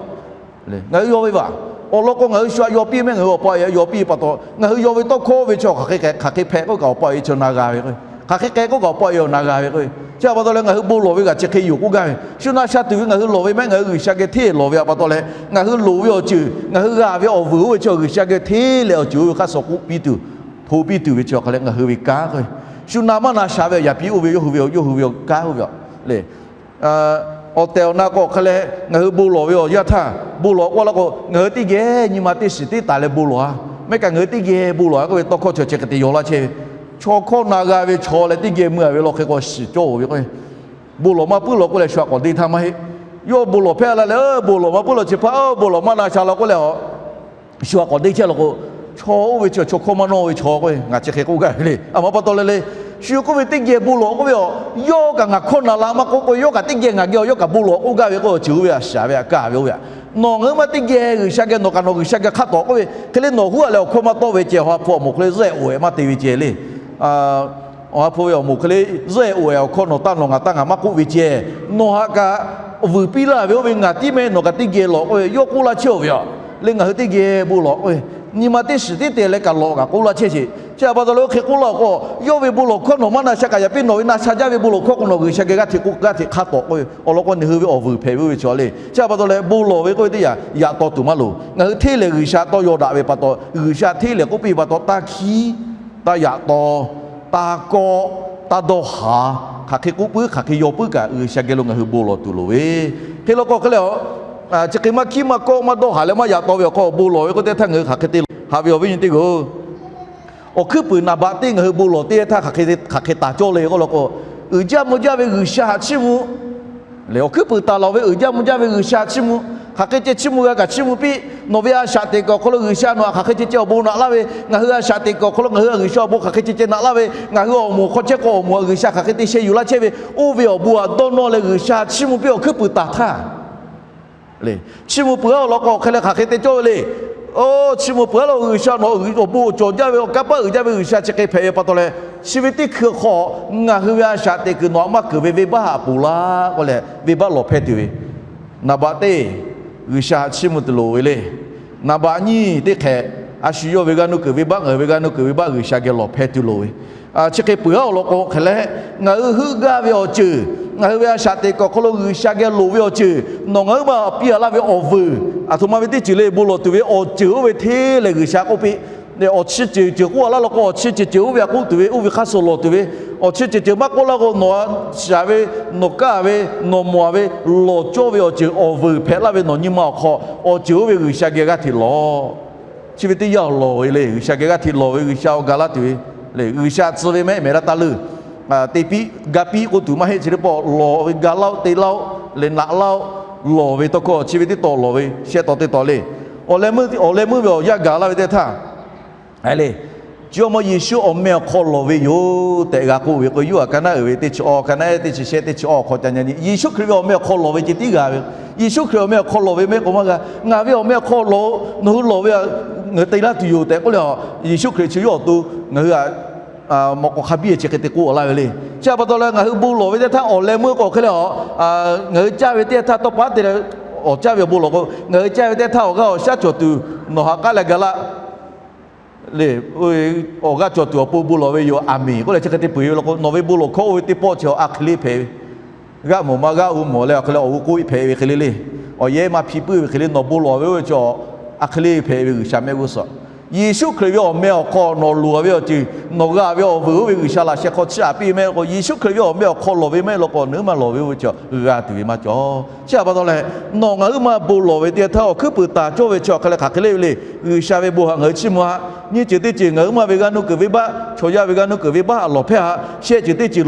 Ngaˬ hui yaw ve vaˬ. Awˬ lawn k'o ngaˬ hui shu htaꞈ yaw piˇ mehˉ, ngaˬ hui awˬ pa awˬ e htaꞈ yaw piˇ pa taw, ngaˬ hui yaw ve tawˇ hkawˇ oˇ ve chi hk'aˬ hk'e hk'aˬ hk'e hpehꞈ k'oˆ kaꞈ awˬ pa awˬ e chi na g'a ve k'o, hk'aˬ hk'e k'ai k'oˆ kaꞈ awˬ pa awˬ e na g'a ve k'o, chi htaꞈ pa taw leh ngaˬ hui bon lawˬ ve kaꞈ chi hk'e yoˬ k'oˆ gaˇ ve. Shu na sha tuˬ ve ngaˬ hui lawˬ ve mehˉ, ngaˬ hui G'uiˬsha geh hteˇ lawˬ ve htaꞈ pa taw leh ngaˬ hui loˍ ve awˬ ceuˬ, ngaˬ hui g'a ve awˬ vuiˬ oˇ ve chi G'uiˬsha geh hteˇ leh awˬ ceuˬ oˇ ve hk'a shuˍ k'oˆ piˇ tuˬ, hto piˇ tuˬ ve chi awˬ hk'a leh ngaˬ hui ve kanˉ k'o, shu na maˇ na sha ve yaꞈ piˇ oˇ ve yawˇ hui ve yawˇ hui ve kanˉ oˇ ve le. Awˬ tehˬ awˬ na k'o hk'a leh ngaˬ hui bon lawˬ ve awˬ yanˇ htaˇ, bon lawˬ k'oˆ laˇ k'o ngaˬ hui teˇ geh nyi ma teˇ shiˍ teˇ taˍ leh bon lawˬ a. Mehˉ kaꞈ ngaˬ hui teˇ geh bon lawˬ a k'oˆ ve tawˇ hkawˇ chi chi hk'e te yaw laˇ chehˇ ve. Chaw hkawˇ na g'a ve chaw leh teˇ geh mui a ve law hk'e k'o shiˍ cawˇ ve k'o, bon lawˬ maˇ puiˉ law k'oˆ leh shu htaꞈ k'awꞈ deˇ htaˇ maˇ heˆ. Yawˇ bon lawˬ hpehˇ la leh, bon lawˬ maˇ puiˉ law chi hpaˇ, bon lawˬ maˇ na sha law k'oˆ leh a, shu htaꞈ k'awꞈ deˇ chehˇ law k'o, chaw oˇ ve chi chaw hkawˇ maˇ nawˇ ve chaw k'o, ngaˬ chi hk'e k'oˆ gaˇ ve le. Aˬ ma pa taw leh le, shu k'oˆ ve teˇ geh bon lawˬ k'oˆ ve a, yawˇ kaꞈ ngaˬ hkawˇ na la maˇ k'oˆ k'o, yawˇ kaꞈ teˇ geh ngaˬ geh a yawˇ kaꞈ bon lawˬ k'oˆ gaˇ ve k'o, awˬ ceuˬ oˇ ve a shaˍ ve a kaˇ ve oˇ ve a. Nawˬ ngaˬ hui maˇ teˇ geh G'uiˬsha geh nawˬ kaꞈ nawˬ G'uiˬsha geh hk'a tawˍ k'oˆ ve hk'e le, nawˬ huˉ a leh awˬ hkawˇ maˇ tawˆ ve ceh, awˬ ha hpu awˬ moˍ hk'e le zuhˆ ehˍ oꞈ ehˍ maˇ te ve ceh le. Awˬ ha hpu ve awˬ moˍ hk'e le zuhˆ ehˍ oꞈ ehˍ awˬ hkawˇ nawˬ taˇ nawˬ ngaˬ taˇ ngaˬ maˇ k'oˆ ve ceh, nawˬ htaꞈ kaꞈ vuiˬ piˇ laˇ ve oˇ ve ngaˬ tiˉ mehˉ, nawˬ kaꞈ teˇ geh lawˬ k'oˆ ve yawˇ k'oˆ laˇ chehˇ oˬ ve a. Leh ngaˬ hui teˇ geh bon lawˬ k'oˆ ve, nyi ma teˇ shiˍ teˇ te leh kaꞈ lawˬ kaꞈ k'oˆ laˇ chehˇ sheˍ. Chi htaꞈ pa taw leh oˇ hk'e k'oˆ laˇ k'o, yawˇ ve bon lawˬ hkawˇ nawˬ maˇ na sha kaꞈ yaꞈ piˇ, nawˬ ve na sha jaˇ ve bon lawˬ hkawˇ k'o nawˬ G'uiˬsha geh g'aˇ hteꞈ k'oˆ, g'aˇ hteꞈ hk'a tawˍ k'oˆ ve awˬ lawn k'o, nawˬ hui ve awˬ vuiˬ hpehꞈ ve oˇ ve chaw le. Chi htaꞈ pa taw leh bon lawˬ ve k'oˆ ve teˇ yanˇ yaꞈ taw tuˬ maˇ loˍ. Ngaˬ hui hteˇ lehˬ G'uiˬsha tawˇ yaw daꞈ ve pa taw, G'uiˬsha hteˇ lehˬ k'oˆ piˇ ve pa taw, taˇ hkiˉ, taˇ yaꞈ taw, taˇ kawˆ, taˇ dawˇ haˍ, hk'aˬ hk'e k'oˆ puiˉ hk'aˬ hk'e yaw puiˉ kaꞈ G'uiˬsha geh lo ngaˬ hui bon lawˬ tuˬ loˍ ve. Hk'e law k'o hk'e leh, chi hk'e maˇ hkiˉ maˇ kawˆ maˇ dawˇ haˍ leh maˇ yaꞈ taw ve awˬ hk'aw bon lawˬ ve k'oˆ teˇ htaˇ ngaˬ hui hk'aˬ hk'e te haꞈ ve awˬ viˉ nyi teˇ g'aˇ-oˬ. Awˬ hkuiˉ puiˍ naˍ baꞈ teˇ ngaˬ hui bon lawˬ teˇ htaˇ hk'aˬ hk'e taˍ cawˇ le k'oˆ law k'o, uiˍ jaˇ mvuh jaˇ ve G'uiˬsha htaꞈ chiˇ mvuh. Lehˬ awˬ hkuiˉ puiˍ taˍ lawˬ ve uiˍ jaˇ mvuh jaˇ ve G'uiˬsha chiˇ mvuh. Hk'aˬ hk'e ceh chiˇ mvuh g'a kaꞈ chiˇ mvuh piˇ. Nawˬ ve a shaꞈ teꞈ kuiˬ awˬ hk'aw lo G'uiˬsha nawˬ htaꞈ hk'aˬ hk'e ceh ceh awˬ bon naꞈ laˇ ve, ngaˬ hui a shaꞈ teꞈ kuiˬ awˬ hk'aw lo ngaˬ hui G'uiˬsha awˬ bon hk'aˬ hk'e ceh ceh naꞈ laˇ ve, ngaˬ hui awˬ moˍ hk'aw chehˇ k'o awˬ moˍ G'uiˬsha hk'aˬ hk'e te sheh yuˬ laˇ chehˇ ve, oˇ ve awˬ bon htaꞈ dawˇ nawˇ leh G'uiˬsha chiˇ mvuh piˇ awˬ hkuiˉ puiˍ taˍ htaˇ, chiˇ mvuh peuˬ-aˉ awˬ lawn k'o hk'e leh hk'aˬ hk'e te cawˇ ve le. Oˇ, chiˇ mvuh peuˬ-aˉ law G'uiˬsha nawˬ awˬ bon cawˬ jaˇ ve awˬ kanˇ paˆ uiˍ jaˇ ve G'uiˬsha chi hk'e hpehꞈ ve pa taw leh, chi ve teˇ hkui hk'aw ngaˬ hui ve a shaꞈ teꞈ kuiˬ nawˬ htaꞈ maˇ keunˍ ve venˇbaˆ htaꞈ ponˬ laˇ k'oˆ leh venˇbaˆ lawˬ hpehˇ tuˬ ve. Naˍ baꞈ teˇ, G'uiˬsha htaꞈ chiˇ mvuh tuˬ loˍ ve le. Naˍ baꞈ nyiˇ teˇ hk'e, a shu yawˇ ve g'aˇ nuˇ kuiˬ venˇbaˆ ngaˬ hui ve g'aˇ nuˇ kuiˬ venˇbaˆ G'uiˬsha geh lawˬ hpehˇ tuˬ loˍ ve. Chi hk'e peuˬ-aˉ awˬ lawn k'o hk'e leh, ngaˬ hui heuˆ gaˇ ve awˬ ceuˬ, ngaˬ hui ve a shaꞈ teꞈ kuiˬ awˬ hk'aw lo G'uiˬsha geh loˍ ve awˬ ceuˬ, nawˬ ngaˬ huiˉ ma piˇ-a laˇ ve awˬ vuiˬ, aˬ htoꞈ ma ve teˇ ceuˬ le bon lawˬ tuˬ ve awˬ ceuˬ oˇ ve hteˇ lehˬ G'uiˬsha k'oˆ piˇ. Awˬ chi ceuˬ ceuˬ k'oˆ a laˇ law k'o, awˬ chi ceuˬ ceuˬ oˇ ve htaꞈ k'oˆ tuˬ ve, oˇ ve hk'aˇ suh lawˬ tuˬ ve. Awˬ chi ceuˬ ceuˬ maˇ k'oˆ laˇ k'o, nawˬ shaˍ ve, nawˬ kaˇ ve, nawˬ mawˬ ve, lawˬ cawˇ ve awˬ ceuˬ awˬ vuiˬ hpehꞈ laˇ ve nawˬ nyi ma awˬ hk'aw, awˬ ceuˬ oˇ ve G'uiˬsha geh g'aˇ hteꞈ lawˬ. Chi ve teˇ yanˇ lawˬ ve le, G'uiˬsha geh g'aˇ hteꞈ lawˬ ve G'uiˬsha awˬ ga laˇ tuˬ ve le. G'uiˬsha tcuh ve mehˆ mehˍ laˇ taˇ leuˇ. Te piˇ ga piˇ k'oˆ tuˬ maˇ heˆ. Chi teˇ pawˆ lawˬ ve ga laˇ-oˆ, te laˇ-oˆ, leh naꞈ laˇ-oˆ, lawˬ ve tawˇ hkawˇ chi ve teˇ taw lawˬ ve shehˆ taw teˇ taw le. Awˬ leh meuˇ ve awˬ yaˇ gaˬ laˇ ve teˇ htaˇ, le, Jawˇmawˇ Yeˍsuˆ awˬ meh awˬ hk'aw lawˬ ve yoˬ tehꞈ g'a k'oˆ ve k'o, Yoˇhanˬ ka naˉ uiˍ ve teˇ chi awˇ, ka naˉ ehˉ teˇ chi shehˆ, teˇ chi awˇ awˬ hk'aw ca nyi nyi, Yeˍsuˆ Hkriꞈ ve awˬ meh awˬ hk'aw lawˬ ve ceh tiˉ g'a ve. Yeˍsuˆ Hkriꞈ awˬ meh awˬ hk'aw lawˬ ve mehˆ k'o maˇ g'a. Ngaˬ ve awˬ meh awˬ hk'aw lawˬ-oꞈ, nawˬ hui lawˬ ve ngaˬ hui te laˇ tuˬ yoˬ tehꞈ k'oˆ leh, Yeˍsuˆ Hkriꞈ chi yawˇ awˬ to ngaˬ hui a mawꞈ k'aw hk'a biˇ ceh hk'e te k'oˆ laˇ ve le. Chi htaꞈ pa taw leh ngaˬ hui bon lawˬ ve teˇ htaˇ awˬ leh meuˇ k'o hk'e leh, ngaˬ hui caˇ ve teˇ htaˇ tawˇ pa te leh, awˬ caˇ ve awˬ bon lawˬ k'o, ngaˬ hui caˇ ve teˇ htaˇ awˬ g'aˇ awˬ shaˉ cawˬ tuˬ nawˬ haꞈ k'aˉ leh ga laˇ. Le, awˬ g'aˇ cawˬ tuˬ awˬ pon bon lawˬ ve yoˬ, aˍmenˍ k'oˆ leh chi hk'e te peuˬ ve law k'o, nawˬ ve bon lawˬ hkawˇ oˇ ve teˇ pawˆ chi a hk'e le hpehꞈ ve. G'aˆ mawˬ maˇ g'aˆ u mawˬ leh awˬ hk'e leh awˬ g'uˇ k'oˆ hpehꞈ ve hk'e le le. Awˬ yehˇ maˇ hpiˇ puiˉ ve hk'e le, nawˬ bon lawˬ ve oˇ ve chi a hk'e le hpehꞈ ve G'uiˬsha mehˆ g'uˇ suhˍ. Yeˍsuˆ Hkriꞈ ve awˬ meh awˬ hk'aw nawˬ loˍ ve awˬ ceuˬ, nawˬ g'a ve awˬ vuiˬ oˇ ve G'uiˬsha laꞈ sheh hk'aw chiˇ aꞈ piˇ ve mehˆ k'o, Yeˍsuˆ Hkriꞈ ve awˬ meh awˬ hk'aw lawˬ ve mehˆ law k'o, nawˬ huiˉ ma lawˬ ve oˇ ve chi g'a tuˬ ve maˇ cawˬ. Chi htaꞈ pa taw leh, nawˬ ngaˬ huiˉ ma bon lawˬ ve teˇ htaˇ awˬ hkuiˉ puiˍ taˍ cawˇ ve chi awˬ hk'e leh hk'aˬ hk'e le ve le. G'uiˬsha ve bon htaꞈ ngaˬ hui chiˇ mvuh-a. Nyiˇ ceuˬ teˇ ceuˬ ngaˬ huiˉ ma ve g'aˇ nuˇ kuiˬ venˇbaˆ, chaw yaˇ ve g'aˇ nuˇ kuiˬ venˇbaˆ htaꞈ lawˬ hpehˇ-a. Shehˆ ceuˬ teˇ ceuˬ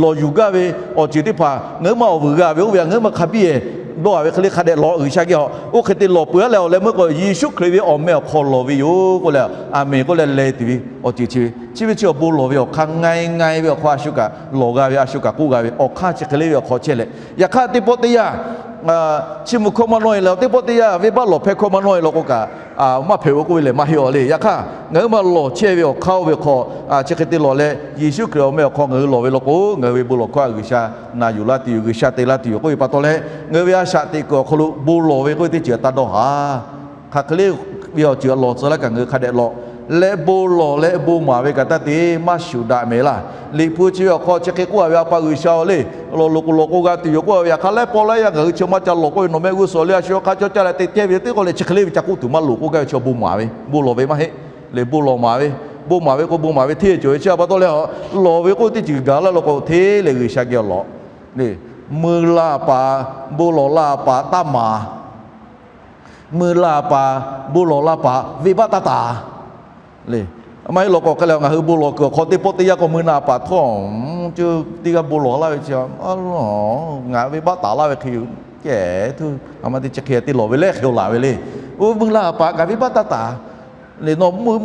lawˬ yuˬ gaˇ ve awˬ ceuˬ teˇ hpaˍ ngaˬ huiˉ ma awˬ vuiˬ g'a ve oˇ ve htaꞈ ngaˬ huiˉ ma hk'a biˇ-eˬ dawˇ-a ve hk'e le hk'a dehꞈ lawˬ G'uiˬsha geh-a. Oˇ hk'e te lawˬ peuˬ-a leh awˬ leh meuˇ k'o Yeˍsuˆ Hkriꞈ ve awˬ meh awˬ hk'aw lawˬ ve yoˬ k'oˆ leh, aˍmenˍ k'oˆ leh leh tuˬ ve awˬ ceuˬ chi ve. Chi ve chi awˬ bon lawˬ ve awˬ hk'aˇ, ngai ngai ve awˬ hk'aˇ a shu kaꞈ lawˬ g'a ve, a shu kaꞈ k'oˆ g'a ve awˬ hk'aˇ chi hk'e le ve awˬ hk'aw chehˇ leh, yaꞈ hk'aˇ teˇ pawˆ teˇ yanˇ chiˇ mvuh hkawˇ maˇ nawˇ-e leh, teˇ pawˆ teˇ yanˇ venˇbaˆ lawˬ hpehˇ hkawˇ maˇ nawˇ-e law k'o kaꞈ, maˇ hpehꞈ-o k'oˆ ve lehˬ maˇ heˆ-a le. Yaꞈ hk'aˇ ngaˬ huiˉ ma lawˬ chehˇ ve awˬ hk'aˇ oˇ ve hk'aw, chi hk'e te lawˬ leh Yeˍsuˆ Hkriꞈ awˬ meh awˬ hk'aw ngaˬ hui lawˬ ve law k'o, ngaˬ hui ve bon lawˬ hkawˇ htaꞈ G'uiˬsha na yuˬ laˇ tuˬ yoˬ, G'uiˬsha te laˇ tuˬ yoˬ k'oˆ ve pa taw leh, ngaˬ hui ve a shaꞈ teꞈ kuiˬ awˬ hk'aw lo bon lawˬ ve k'oˆ ve teˇ ceuˬ taˇ dawˇ haˍ. Hk'aˬ hk'e le ve awˬ ceuˬ lawˬ tcuh laˇ kaꞈ ngaˬ hui hk'a dehꞈ lawˬ leh bon lawˬ leh bon maˍ ve kaꞈ taˇ te maˇ shuˍ daꞈ mehˍ laˇ. Liꞈ hpu chi ve awˬ hk'aw chi hk'e k'oˆ-a ve, A pa G'uiˬsha-oˬ le, lawˬ loꞈ k'oˍ lawˬ k'o g'a tuˬ yoˬ k'oˆ-a ve, yaꞈ hk'aˇ leh paw laˇ yaˇ ngaˬ hui chi maˇ ca lawˬ k'oˆ ve, nawˬ mehˆ g'uˇ suhˍ le a shu hk'a caw caˇ leh te cehˇ ve teˇ k'o leh chi hk'e le ve ca k'oˆ tuˬ maˇ loˍ k'oˆ gaˇ ve chi bon maˍ ve, bon lawˬ ve maˇ heˆ. Leh bon lawˬ maˍ ve, bon maˍ ve k'o bon maˍ ve hteˇ cawˬ ve chi htaꞈ pa taw leh, lawˬ ve k'oˆ teˇ ceuˬ gaˬ laˇ law k'o hteˇ leh G'uiˬsha geh awˬ lawˬ. Mui la paˍ, bon lawˬ la paˍ taˇ maˍ. Mui la paˍ, bon lawˬ la paˍ venˇbaˆ taˇ taˍ. Le, maˇ heˆ law k'o hk'e leh ngaˬ hui bon lawˬ kuiˬ awˬ hk'aw teˇ pawˆ teˇ yanˇ k'o mui na paˍ htawˇ, teˇ g'aˇ bon lawˬ laˇ ve chi, ngaˬ venˇbaˆ taˍ laˇ ve hk'e yoˬ. Ceh tuˬ a ma te chi hk'e te lawˬ ve leh hk'e-o laˬ ve le. Oˇ mui la paˍ kaꞈ venˇbaˆ taˇ taˍ. Le nawˬ mui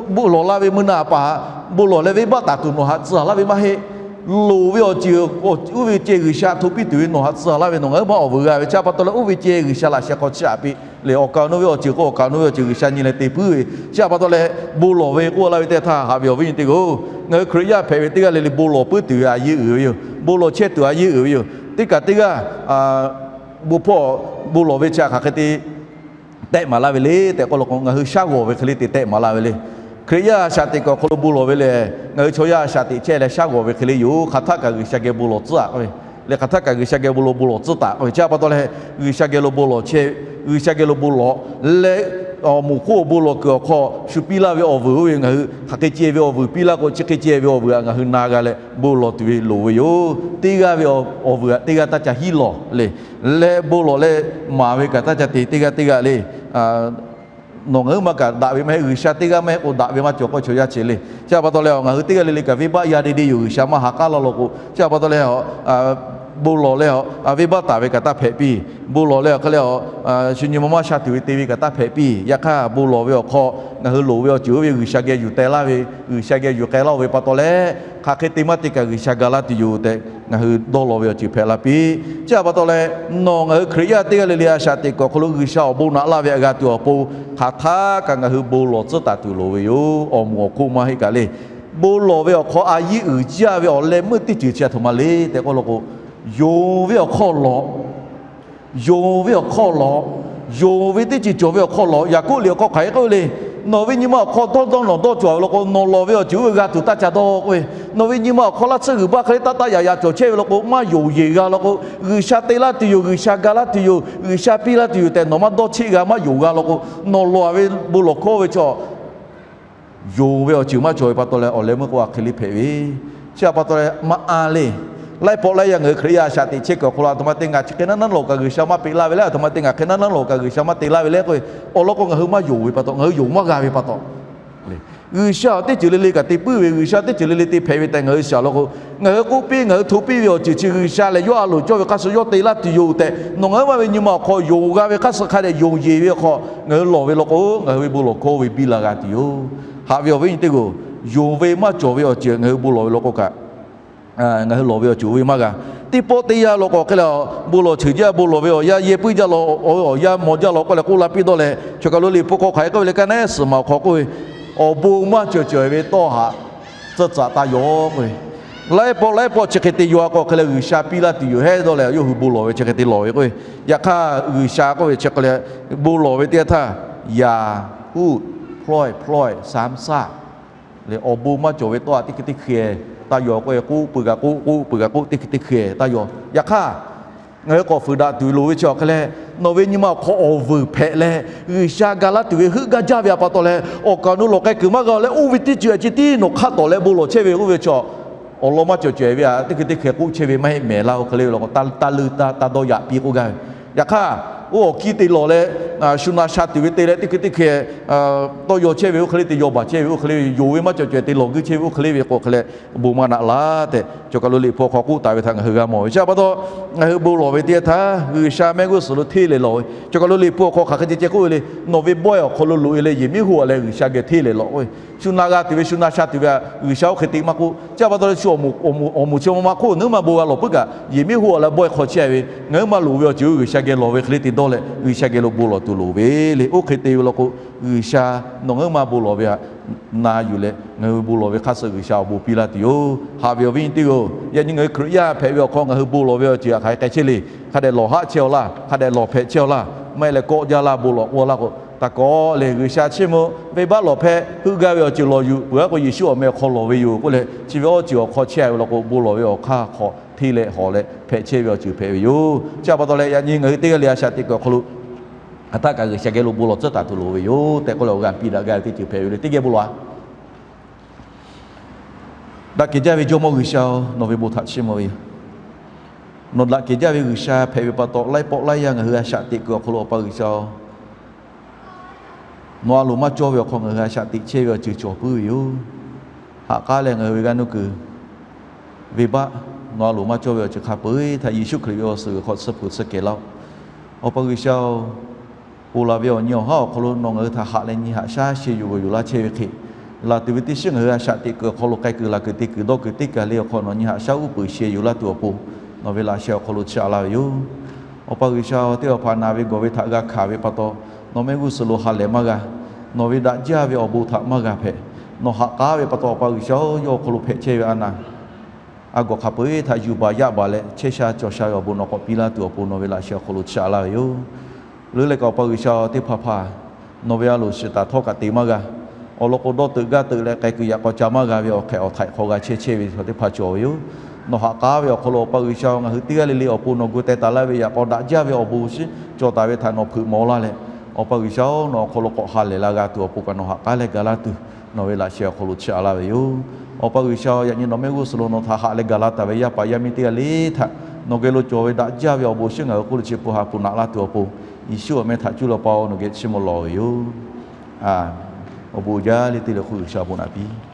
bon lawˬ la ve mui na paˍ, bon lawˬ leh venˇbaˆ taˍ tuˬ nawˬ haꞈ tcuh laˇ ve maˇ heˆ. Loˍ ve awˬ ceuˬ, oˇ ve ceh G'uiˬsha hto piˇ tuˬ ve nawˬ haꞈ tcuh laˇ ve nawˬ ngaˬ huiˉ ma awˬ vuiˬ g'a ve chi htaꞈ pa taw leh oˇ ve ceh G'uiˬsha laꞈ sheh hk'aw chiˇ aꞈ piˇ. Leh awˬ kaˍ awˬ nu ve awˬ ceuˬ k'o awˬ kaˍ awˬ nu ve awˬ ceuˬ G'uiˬsha nyi leh te puiˉ ve chi htaꞈ pa taw leh bon lawˬ ve k'oˆ laˇ ve teˇ htaˇ haꞈ ve awˬ viˉ nyi teˇ g'aˇ-oˬ, ngaˬ hui Hkriꞈ yaˇ hpehꞈ ve teˇ g'aˇ le le bon lawˬ puiˉ tuˬ ve a yeˇ uiˍ ve yoˬ. Bon lawˬ chehˇ tuˬ a yeˇ uiˍ ve yoˬ. Teˇ kaꞈ teˇ g'aˇ bon hpawˇ bon lawˬ ve chi hk'aˬ hk'e te tehˆ maˍ laˇ ve le tehꞈ k'oˆ law k'o, ngaˬ hui shaˉ g'awˬ ve hk'e le te tehˆ maˍ laˇ ve le. Hkriꞈ yaˇ a shaꞈ teꞈ kuiˬ awˬ hk'aw lo bon lawˬ ve lehˬ, ngaˬ hui chaw yaˇ a shaꞈ teꞈ chehˇ leh shaˉ g'awˬ ve hk'e le yoˬ. Hk'aˬ htaˆ kaꞈ G'uiˬsha geh bon lawˬ tcuhˉ taˍ k'oˆ ve le. Hk'aˬ htaˆ kaꞈ G'uiˬsha geh bon lawˬ, bon lawˬ tcuhˉ taˍ k'oˆ ve chi a pa taw leh, G'uiˬsha geh lo bon lawˬ chehˇ, G'uiˬsha geh lo bon lawˬ leh, awˬ moˍ hk'oˆ awˬ bon lawˬ kuiˬ awˬ hk'aw shu piˇ laˇ ve awˬ vuiˬ oˇ ve ngaˬ hui hk'aˬ hk'e ceh ve awˬ vuiˬ piˇ laˇ k'o, chi hk'e ceh ve awˬ vuiˬ htaꞈ ngaˬ hui na g'a leh bon lawˬ tuˬ ve loˍ ve yoˬ. Teˇ g'aˇ ve awˬ vuiˬ htaꞈ teˇ g'aˇ taˇ ca hiˉ lawˬ le. Leh bon lawˬ leh maˍ ve kaꞈ taˇ ca te teˇ g'aˇ teˇ g'aˇ le. Nawˬ ngaˬ hui ma kaꞈ daꞈ ve maˇ heˆ, G'uiˬsha teˇ g'aˇ maˇ heˆ k'o daꞈ ve maˇ cawˬ k'oˆ ve chaw yaˇ ceh le. Chi a pa taw leh, ngaˬ hui teˇ g'aˇ le le kaꞈ venˇbaˆ yaˇ de de yoˬ. G'uiˬsha maˇ ha k'aˉ laˇ law k'o, chi a pa taw leh, bon lawˬ leh venˇbaˆ taˍ ve kaꞈ taˇ hpehꞈ piˇ. Bon lawˬ leh awˬ hk'e leh, shu nyi ma maˇ sha tuˬ ve te ve kaꞈ taˇ hpehꞈ piˇ. Yaꞈ hk'aˇ bon lawˬ ve awˬ hk'aw ngaˬ hui loˍ ve awˬ ceuˬ oˇ ve G'uiˬsha geh yuˬ teh laˇ ve, G'uiˬsha geh yuˬ k'ai laˇ-oˬ ve pa taw leh, hk'aˬ hk'e te maˇ te kaꞈ G'uiˬsha ga laˇ tuˬ yoˬ tehꞈ ngaˬ hui dawˇ law ve awˬ ceuˬ hpehꞈ la piˇ. Chi a pa taw leh, nawˬ ngaˬ hui Hkriꞈ yaˇ teˇ g'aˇ le le a shaꞈ teꞈ kuiˬ awˬ hk'aw lo G'uiˬsha awˬ bon naꞈ laˇ ve htaꞈ g'a tuˬ awˬ pon, hk'aˬ htaˆ kaꞈ ngaˬ hui bon lawˬ tcuhˉ taˍ tuˬ loˍ ve yoˬ. Awˬ moˍ awˬ hk'oˆ maˇ heˆ kaꞈ le. Bon lawˬ ve awˬ hk'aw a yiˉ uiˍ jaˇ ve awˬ leh meuˇ teˇ ceuˬ chi a htoꞈ ma le tehꞈ k'oˆ law k'o, yonˍ ve awˬ hk'aw lawꞈ yonˍ ve awˬ hk'aw lawꞈ, yonˍ ve teˇ ceuˬ cawˬ ve awˬ hk'aw lawꞈ. Yaˍkoˆ liꞈ awˬ hk'aw hk'aˬ hk'e k'oˆ ve le. Nawˬ ve nyi ma awˬ hk'aw dawˇ dawˇ nawˬ dawˇ cawˬ ve law k'o, nawˬ lawˬ ve awˬ ceuˬ oˇ ve g'a tuˬ taˇ ca dawˇ k'oˆ ve. Nawˬ ve nyi ma awˬ hk'aw laˇ tsuhˇ g'uiˬ baˇ hk'e le taˇ taˇ yaꞈ yaꞈ cawˬ chehˇ ve law k'o, maˇ yonˍ yeˬ g'a law k'o, G'uiˬsha te laˇ tuˬ yoˬ, G'uiˬsha ga laˇ tuˬ yoˬ, G'uiˬsha piˇ laˇ tuˬ yoˬ tehꞈ nawˬ maˇ dawˇ cheˆ g'a, maˇ yonˍ g'a law k'o, nawˬ lawˬ ve bon lawˬ hkawˇ ve chaw yonˍ ve awˬ ceuˬ maˇ cawˬ ve pa taw leh, awˬ leh meuˇ k'o a hk'e le hpehꞈ ve. Chi a pa taw leh maˇ a le. Laiˉ pawˆ laiˉ yaˇ ngaˬ hui Hkriꞈ yaˇ a shaꞈ teꞈ chehˇ kuiˬ awˬ hk'aw lo, a htoꞈ ma te ngaˬ chi hk'e naˉ naˉ lawˬ kaꞈ G'uiˬsha maˇ peꞈ laˇ ve le, a htoꞈ ma te ngaˬ hk'e naˉ naˉ lawˬ kaꞈ G'uiˬsha maˇ te laˇ ve le k'oˆ ve, awˬ lawn k'o ngaˬ hui maˇ yonˍ ve pa taw, ngaˬ hui yonˍ maˇ g'a ve pa taw, G'uiˬsha teˇ ceuˬ le le kaꞈ te puiˉ ve, G'uiˬsha teˇ ceuˬ le le te hpehꞈ ve tehꞈ ngaˬ hui shaˍ law k'o, ngaˬ hui k'oˆ piˇ ngaˬ hui hto piˇ ve awˬ ceuˬ chi G'uiˬsha lehˬ yawˇ a loˍ cawˇ ve hk'aˇ suh yawˇ te laˇ tuˬ yoˬ tehꞈ nawˬ ngaˬ hui maˇ ve nyi ma awˬ hk'aw yonˍ g'a ve hk'aˇ suh hk'a dehꞈ yonˍ yeˬ ve awˬ hk'aw ngaˬ hui lawˬ ve law k'o, ngaˬ hui ve bon lawˬ hkawˇ ve biˇ la g'a tuˬ yoˬ. Haꞈ ve awˬ viˉ nyi teˇ g'aˇ-oˬ, yonˍ ve maˇ cawˬ ve awˬ ceuˬ ngaˬ hui bon lawˬ ve law k'o kaꞈ, ngaˬ hui lawˬ ve awˬ ceuˬ oˇ ve maˇ g'a. Teˇ pawˆ teˇ yanˇ law k'o hk'e le, bon lawˬ ceuˬ jaˇ, bon lawˬ ve awˬ yanˇ yehˇ puiˉ jaˇ law, awˬ yanˇ maw jaˇ law k'oˆ leh k'oˆ la piˇ dawˇ leh, choˬ kaˬ lo liꞈ hpu hk'aw hk'aˬ hk'e k'oˆ ve le, kaˇ naˉ suhˍ maˬ awˬ hk'aw k'oˆ ve, awˬ bon maˇ cawˬ cawˬ ve tawˇ haꞈ tcuhˇ tcuhꞈ taˇ yaw k'oˆ ve, laiˉ pawˆ laiˉ pawˆ chi hk'e te yaw k'o hk'e le, G'uiˬsha piˇ laˇ tuˬ yoˬ hehˉ dawˇ leh yawˇ hui bon lawˬ ve chi hk'e te lawˬ ve k'oˆ ve. Yaꞈ hk'aˇ G'uiˬsha k'oˆ ve chi hk'e le, bon lawˬ ve teˇ yanˇ htaˇ, yaꞈ, uˆ, hplawˇ, hplawˇ, samˍ saˆ le, awˬ bon maˇ cawˬ ve tawˇ haꞈ teˇ hkui teˇ hkui taˇ yaw k'oˆ ve, k'oˆ peuˬ kaꞈ k'oˆ, k'oˆ peuˬ kaꞈ k'oˆ, teˇ hkui teˇ hkui taˇ yaw. Yaꞈ hk'aˇ, ngaˬ hui k'awꞈ fuiˍ daꞈ tuˬ loˍ ve chi awˬ hk'e leh, nawˬ ve nyi ma awˬ hk'aw awˬ vuiˬ hpehꞈ leh, G'uiˬsha ga laˇ tuˬ ve heuˆ gaˇ jaˇ ve a pa taw leh, awˬ kaˍ awˬ nu lawˬ k'ai kuiˬ maˇ g'a leh, oˇ ve teˇ ceuˬ a ceh tiˉ nawˬ hk'aˆ tawˍ leh bon lawˬ chehˇ ve k'oˆ ve chi, awˬ lawn maˇ cawˬ cawˬ ve a teˇ hkui teˇ hkui k'oˆ chehˇ ve maˇ heˆ mehˍ laˇ, oˇ hk'e le law k'o, taˇ leuˇ taˇ dawˇ yaꞈ piˇ k'oˆ gaˇ ve. Yaꞈ hk'aˇ, oˇ awˬ kiˇ te lawˬ leh, shu na sha tuˬ ve te leh teˇ hkui teˇ hkui tawˇ yaw chehˇ ve, oˇ hk'e le te yaw baˬ chehˇ ve, oˇ hk'e le yonˍ ve maˇ cawˬ cawˬ te lawˬ guiˇ chehˇ ve, oˇ hk'e le ve k'o hk'e leh, bon maˇ naꞈ laˇ tehꞈ, choˬ kaˬ lo liꞈ hpu hk'aw k'oˆ taˍ ve htaꞈ ngaˬ hui g'a mawˬ ve. Chi a pa taw, ngaˬ hui bon lawˬ ve teˇ yanˇ htaˇ G'uiˬsha mehˆ g'uˇ suhˍ lo hteˇ lehˍ lawˬ ve. Choˬ kaˬ lo liꞈ hpu awˬ hk'aw hk'aˬ hk'e ceh ceh k'oˆ ve le, nawˬ ve bawehˇ awˬ hk'aw lo loꞈ e leh yehˬ miˉ hoˆ a leh G'uiˬsha geh hteˇ lehˍ lawˬ k'oˆ ve. Shu na g'a tuˬ ve, shu na sha tuˬ ve a, G'uiˬsha oˇ hk'e te maˇ k'oˆ. Chi a pa taw leh shu awˬ moˍ chi ma ma hk'oˆ nawˬ hui maˇ bon g'a lawˬ puiˉ kaꞈ, yehˬ miˉ hoˆ a leh bawehˇ hk'aw chehˇ ve, ngaˬ hui maˇ loˍ ve awˬ ceuˬ G'uiˬsha geh lawˬ ve hk'e le te dawˇ leh G'uiˬsha geh lo bon lawˬ tuˬ loˍ ve le. Oˇ hk'e te ve law k'o, G'uiˬsha nawˬ ngaˬ hui maˇ bon lawˬ ve htaꞈ na yuˬ leh, ngaˬ hui bon lawˬ ve hk'aˇ suh G'uiˬsha awˬ bon piˇ laˇ tuˬ yoˬ. Haꞈ ve awˬ viˉ nyi teˇ g'aˇ-oˬ, yaꞈ nyi ngaˬ hui Hkriꞈ yaˇ hpehꞈ ve awˬ hk'aw ngaˬ hui bon lawˬ ve awˬ ceuˬ htaꞈ hk'aˬ hk'e k'ai chehˇ le. Hk'a dehꞈ lawˬ haˆ chehˇ-aw laˇ, hk'a dehꞈ lawˬ hpehꞈ chehˇ-aw laˇ, maˇ heˆ leh kawˆ jaˇ laˇ, bon lawˬ k'oˆ laˇ k'o, taˇ kawˆ le. G'uiˬsha chiˇ mvuh venˇbaˆ lawˬ hpehˇ heuˆ gaˇ ve awˬ ceuˬ lawˬ yuˬ peuˬ-a k'o, Yeˍsuˆ awˬ meh awˬ hk'aw lawˬ ve yoˬ k'oˆ leh, chi ve awˬ ceuˬ awˬ hk'aw chehˇ a ve law k'o, bon lawˬ ve awˬ hk'aˇ hk'aw hteˇ leh hawˬ leh hpehꞈ chehˇ ve awˬ ceuˬ hpehꞈ ve yoˬ. Chi a pa taw leh, yaꞈ nyi ngaˬ hui teˇ g'aˇ le a shaꞈ teꞈ kuiˬ awˬ hk'aw lo hk'aˬ htaˆ kaꞈ G'uiˬsha geh lo bon lawˬ tcuhˉ taˍ tuˬ loˍ ve yoˬ tehꞈ k'oˆ leh, awˬ g'aˇ piˇ daꞈ gaˇ ve teˇ ceuˬ hpehꞈ ve le. Teˇ geh bon lawˬ-a. Daꞈ kehˬ jaˇ ve Jawˇmawˇ G'uiˬsha-oˬ, nawˬ ve bon htaꞈ chiˇ mvuh ve yoˬ. Nawˬ daꞈ kehˬ jaˇ ve G'uiˬsha hpehꞈ ve pa taw, laiˉ pawˆ laiˉ yaˇ ngaˬ hui a shaꞈ teꞈ kuiˬ awˬ hk'aw lo Awˬ pa G'uiˬsha-oˬ, nawˬ a loˍ maˇ cawˇ ve awˬ hk'aw ngaˬ hui a shaꞈ teꞈ chehˇ ve awˬ ceuˬ cawˬ puiˉ ve yoˬ. Haꞈ k'aˉ leh ngaˬ hui ve g'aˇ nuˇ kuiˬ venˇbaˆ nawˬ a loˍ maˇ cawˇ ve awˬ ceuˬ hk'a peu-eˬ htaꞈ Yeˍsuˆ Hkriꞈ ve awˬ suhˍ g'uiˬ hk'aw tsuhˇ hpu tsuhˇ kehˬ laˇ-oˆ. Awˬ pa G'uiˬsha-oˬ, ponˬ laˬ ve awˬ nyi awˬ haˉ awˬ hk'aw lo nawˬ ngaˬ hui htaꞈ haꞈ leh nyi haꞈ shaˉ sheh yuˬ g'uˬ yuˬ laˇ chehˇ ve hk'e, laˬ tuˬ ve teˇ shiˉ ngaˬ hui a shaꞈ teꞈ kuiˬ awˬ hk'aw lo k'ai kuiˬ laˬ kuiˬ te kuiˬ dawˇ kuiˬ teˇ kaˬ le awˬ hk'aw nawˬ nyi haꞈ shaˉ uˉ peunˍ sheh yuˬ laˇ tuˬ awˬ pon, nawˬ ve laꞈ sheh awˬ hk'aw lo chiˇ aꞈ laˇ ve yoˬ. Awˬ pa G'uiˬsha-oˬ, teˇ hpaˍ hpaˍ naˬ ve gawˬ ve htaꞈ g'a hkanˍ ve pa taw, nawˬ mehˆ g'uˇ suhˍ lo ha lehˬ maˇ g'a. Nawˬ ve daꞈ jaˇ ve awˬ bon htaꞈ maˇ g'a hpehꞈ. Nawˬ haꞈ k'aˉ ve pa taw, Awˬ pa G'uiˬsha-oˬ, yawˇ awˬ hk'aw lo hpehꞈ chehˇ ve a naˍ a gawˬ hk'a peu-eˬ htaꞈ yuˬ baˬ yaˇ baˬ leh chehˇ sha cawˬ sha ve awˬ bon nawˬ k'awꞈ piˇ laˇ tuˬ awˬ pon nawˬ ve laꞈ sheh awˬ hk'aw lo chiˇ aꞈ laˇ ve yoˬ. Leuˉ leh kaꞈ Awˬ pa G'uiˬsha-oˬ, teˇ hpaˍ hpaˍ nawˬ ve a loˍ shiˍ taˍ htawˇ kaꞈ te maˇ g'a. Awˬ lawn k'o, dawˇ teuꞈ gaˇ teuꞈ leh k'ai kuiˬ yaꞈ k'aw ca maˇ g'a ve awˬ hk'ehꞈ awˬ htaiꞈ hk'aw g'a chehˇ chehˇ ve chaw teˇ hpaˍ cawˬ ve yoˬ. Nawˬ ha k'aˉ ve awˬ hk'aw lo Awˬ pa G'uiˬsha, ngaˬ hui teˇ g'aˇ le le awˬ pon nawˬ gu teh taˍ laˇ ve yaꞈ k'aw daꞈ jaˇ ve awˬ bon shinˉ cawˬ taˍ ve htaꞈ nawˬ hpeuꞈ maw laˇ leh, Awˬ pa G'uiˬsha-oˬ, nawˬ awˬ hk'aw lo k'awꞈ ha lehˬ la g'a tuˬ awˬ pon kaꞈ nawˬ ha k'aˉ leh ga laˇ tuˬ nawˬ ve laꞈ sheh awˬ hk'aw lo chiˇ aꞈ laˇ ve yoˬ. Awˬ pa G'uiˬsha, yaꞈ nyi nawˬ mehˆ g'uˇ suhˍ lo nawˬ htaꞈ haꞈ leh gaˬ la taˍ ve yaˇ paˍ yaˇ miˇ teˇ g'aˇ le htaꞈ nawˬ geh lo cawˬ ve daꞈ jaˇ ve awˬ bon shinˉ ngaˬ hui hk'oˆ lo chi hpu ha hpu naꞈ laˇ tuˬ awˬ pon, Yeˍsuˆ awˬ meh htaꞈ cuˇ leh Awˬ pa-oˬ, nawˬ geh chiˇ mvuh lawˬ ve yoˬ. Awˬ bon uiˍ jaˇ le teˇ le hk'oˆ G'uiˬsha bon naꞈ piˇ.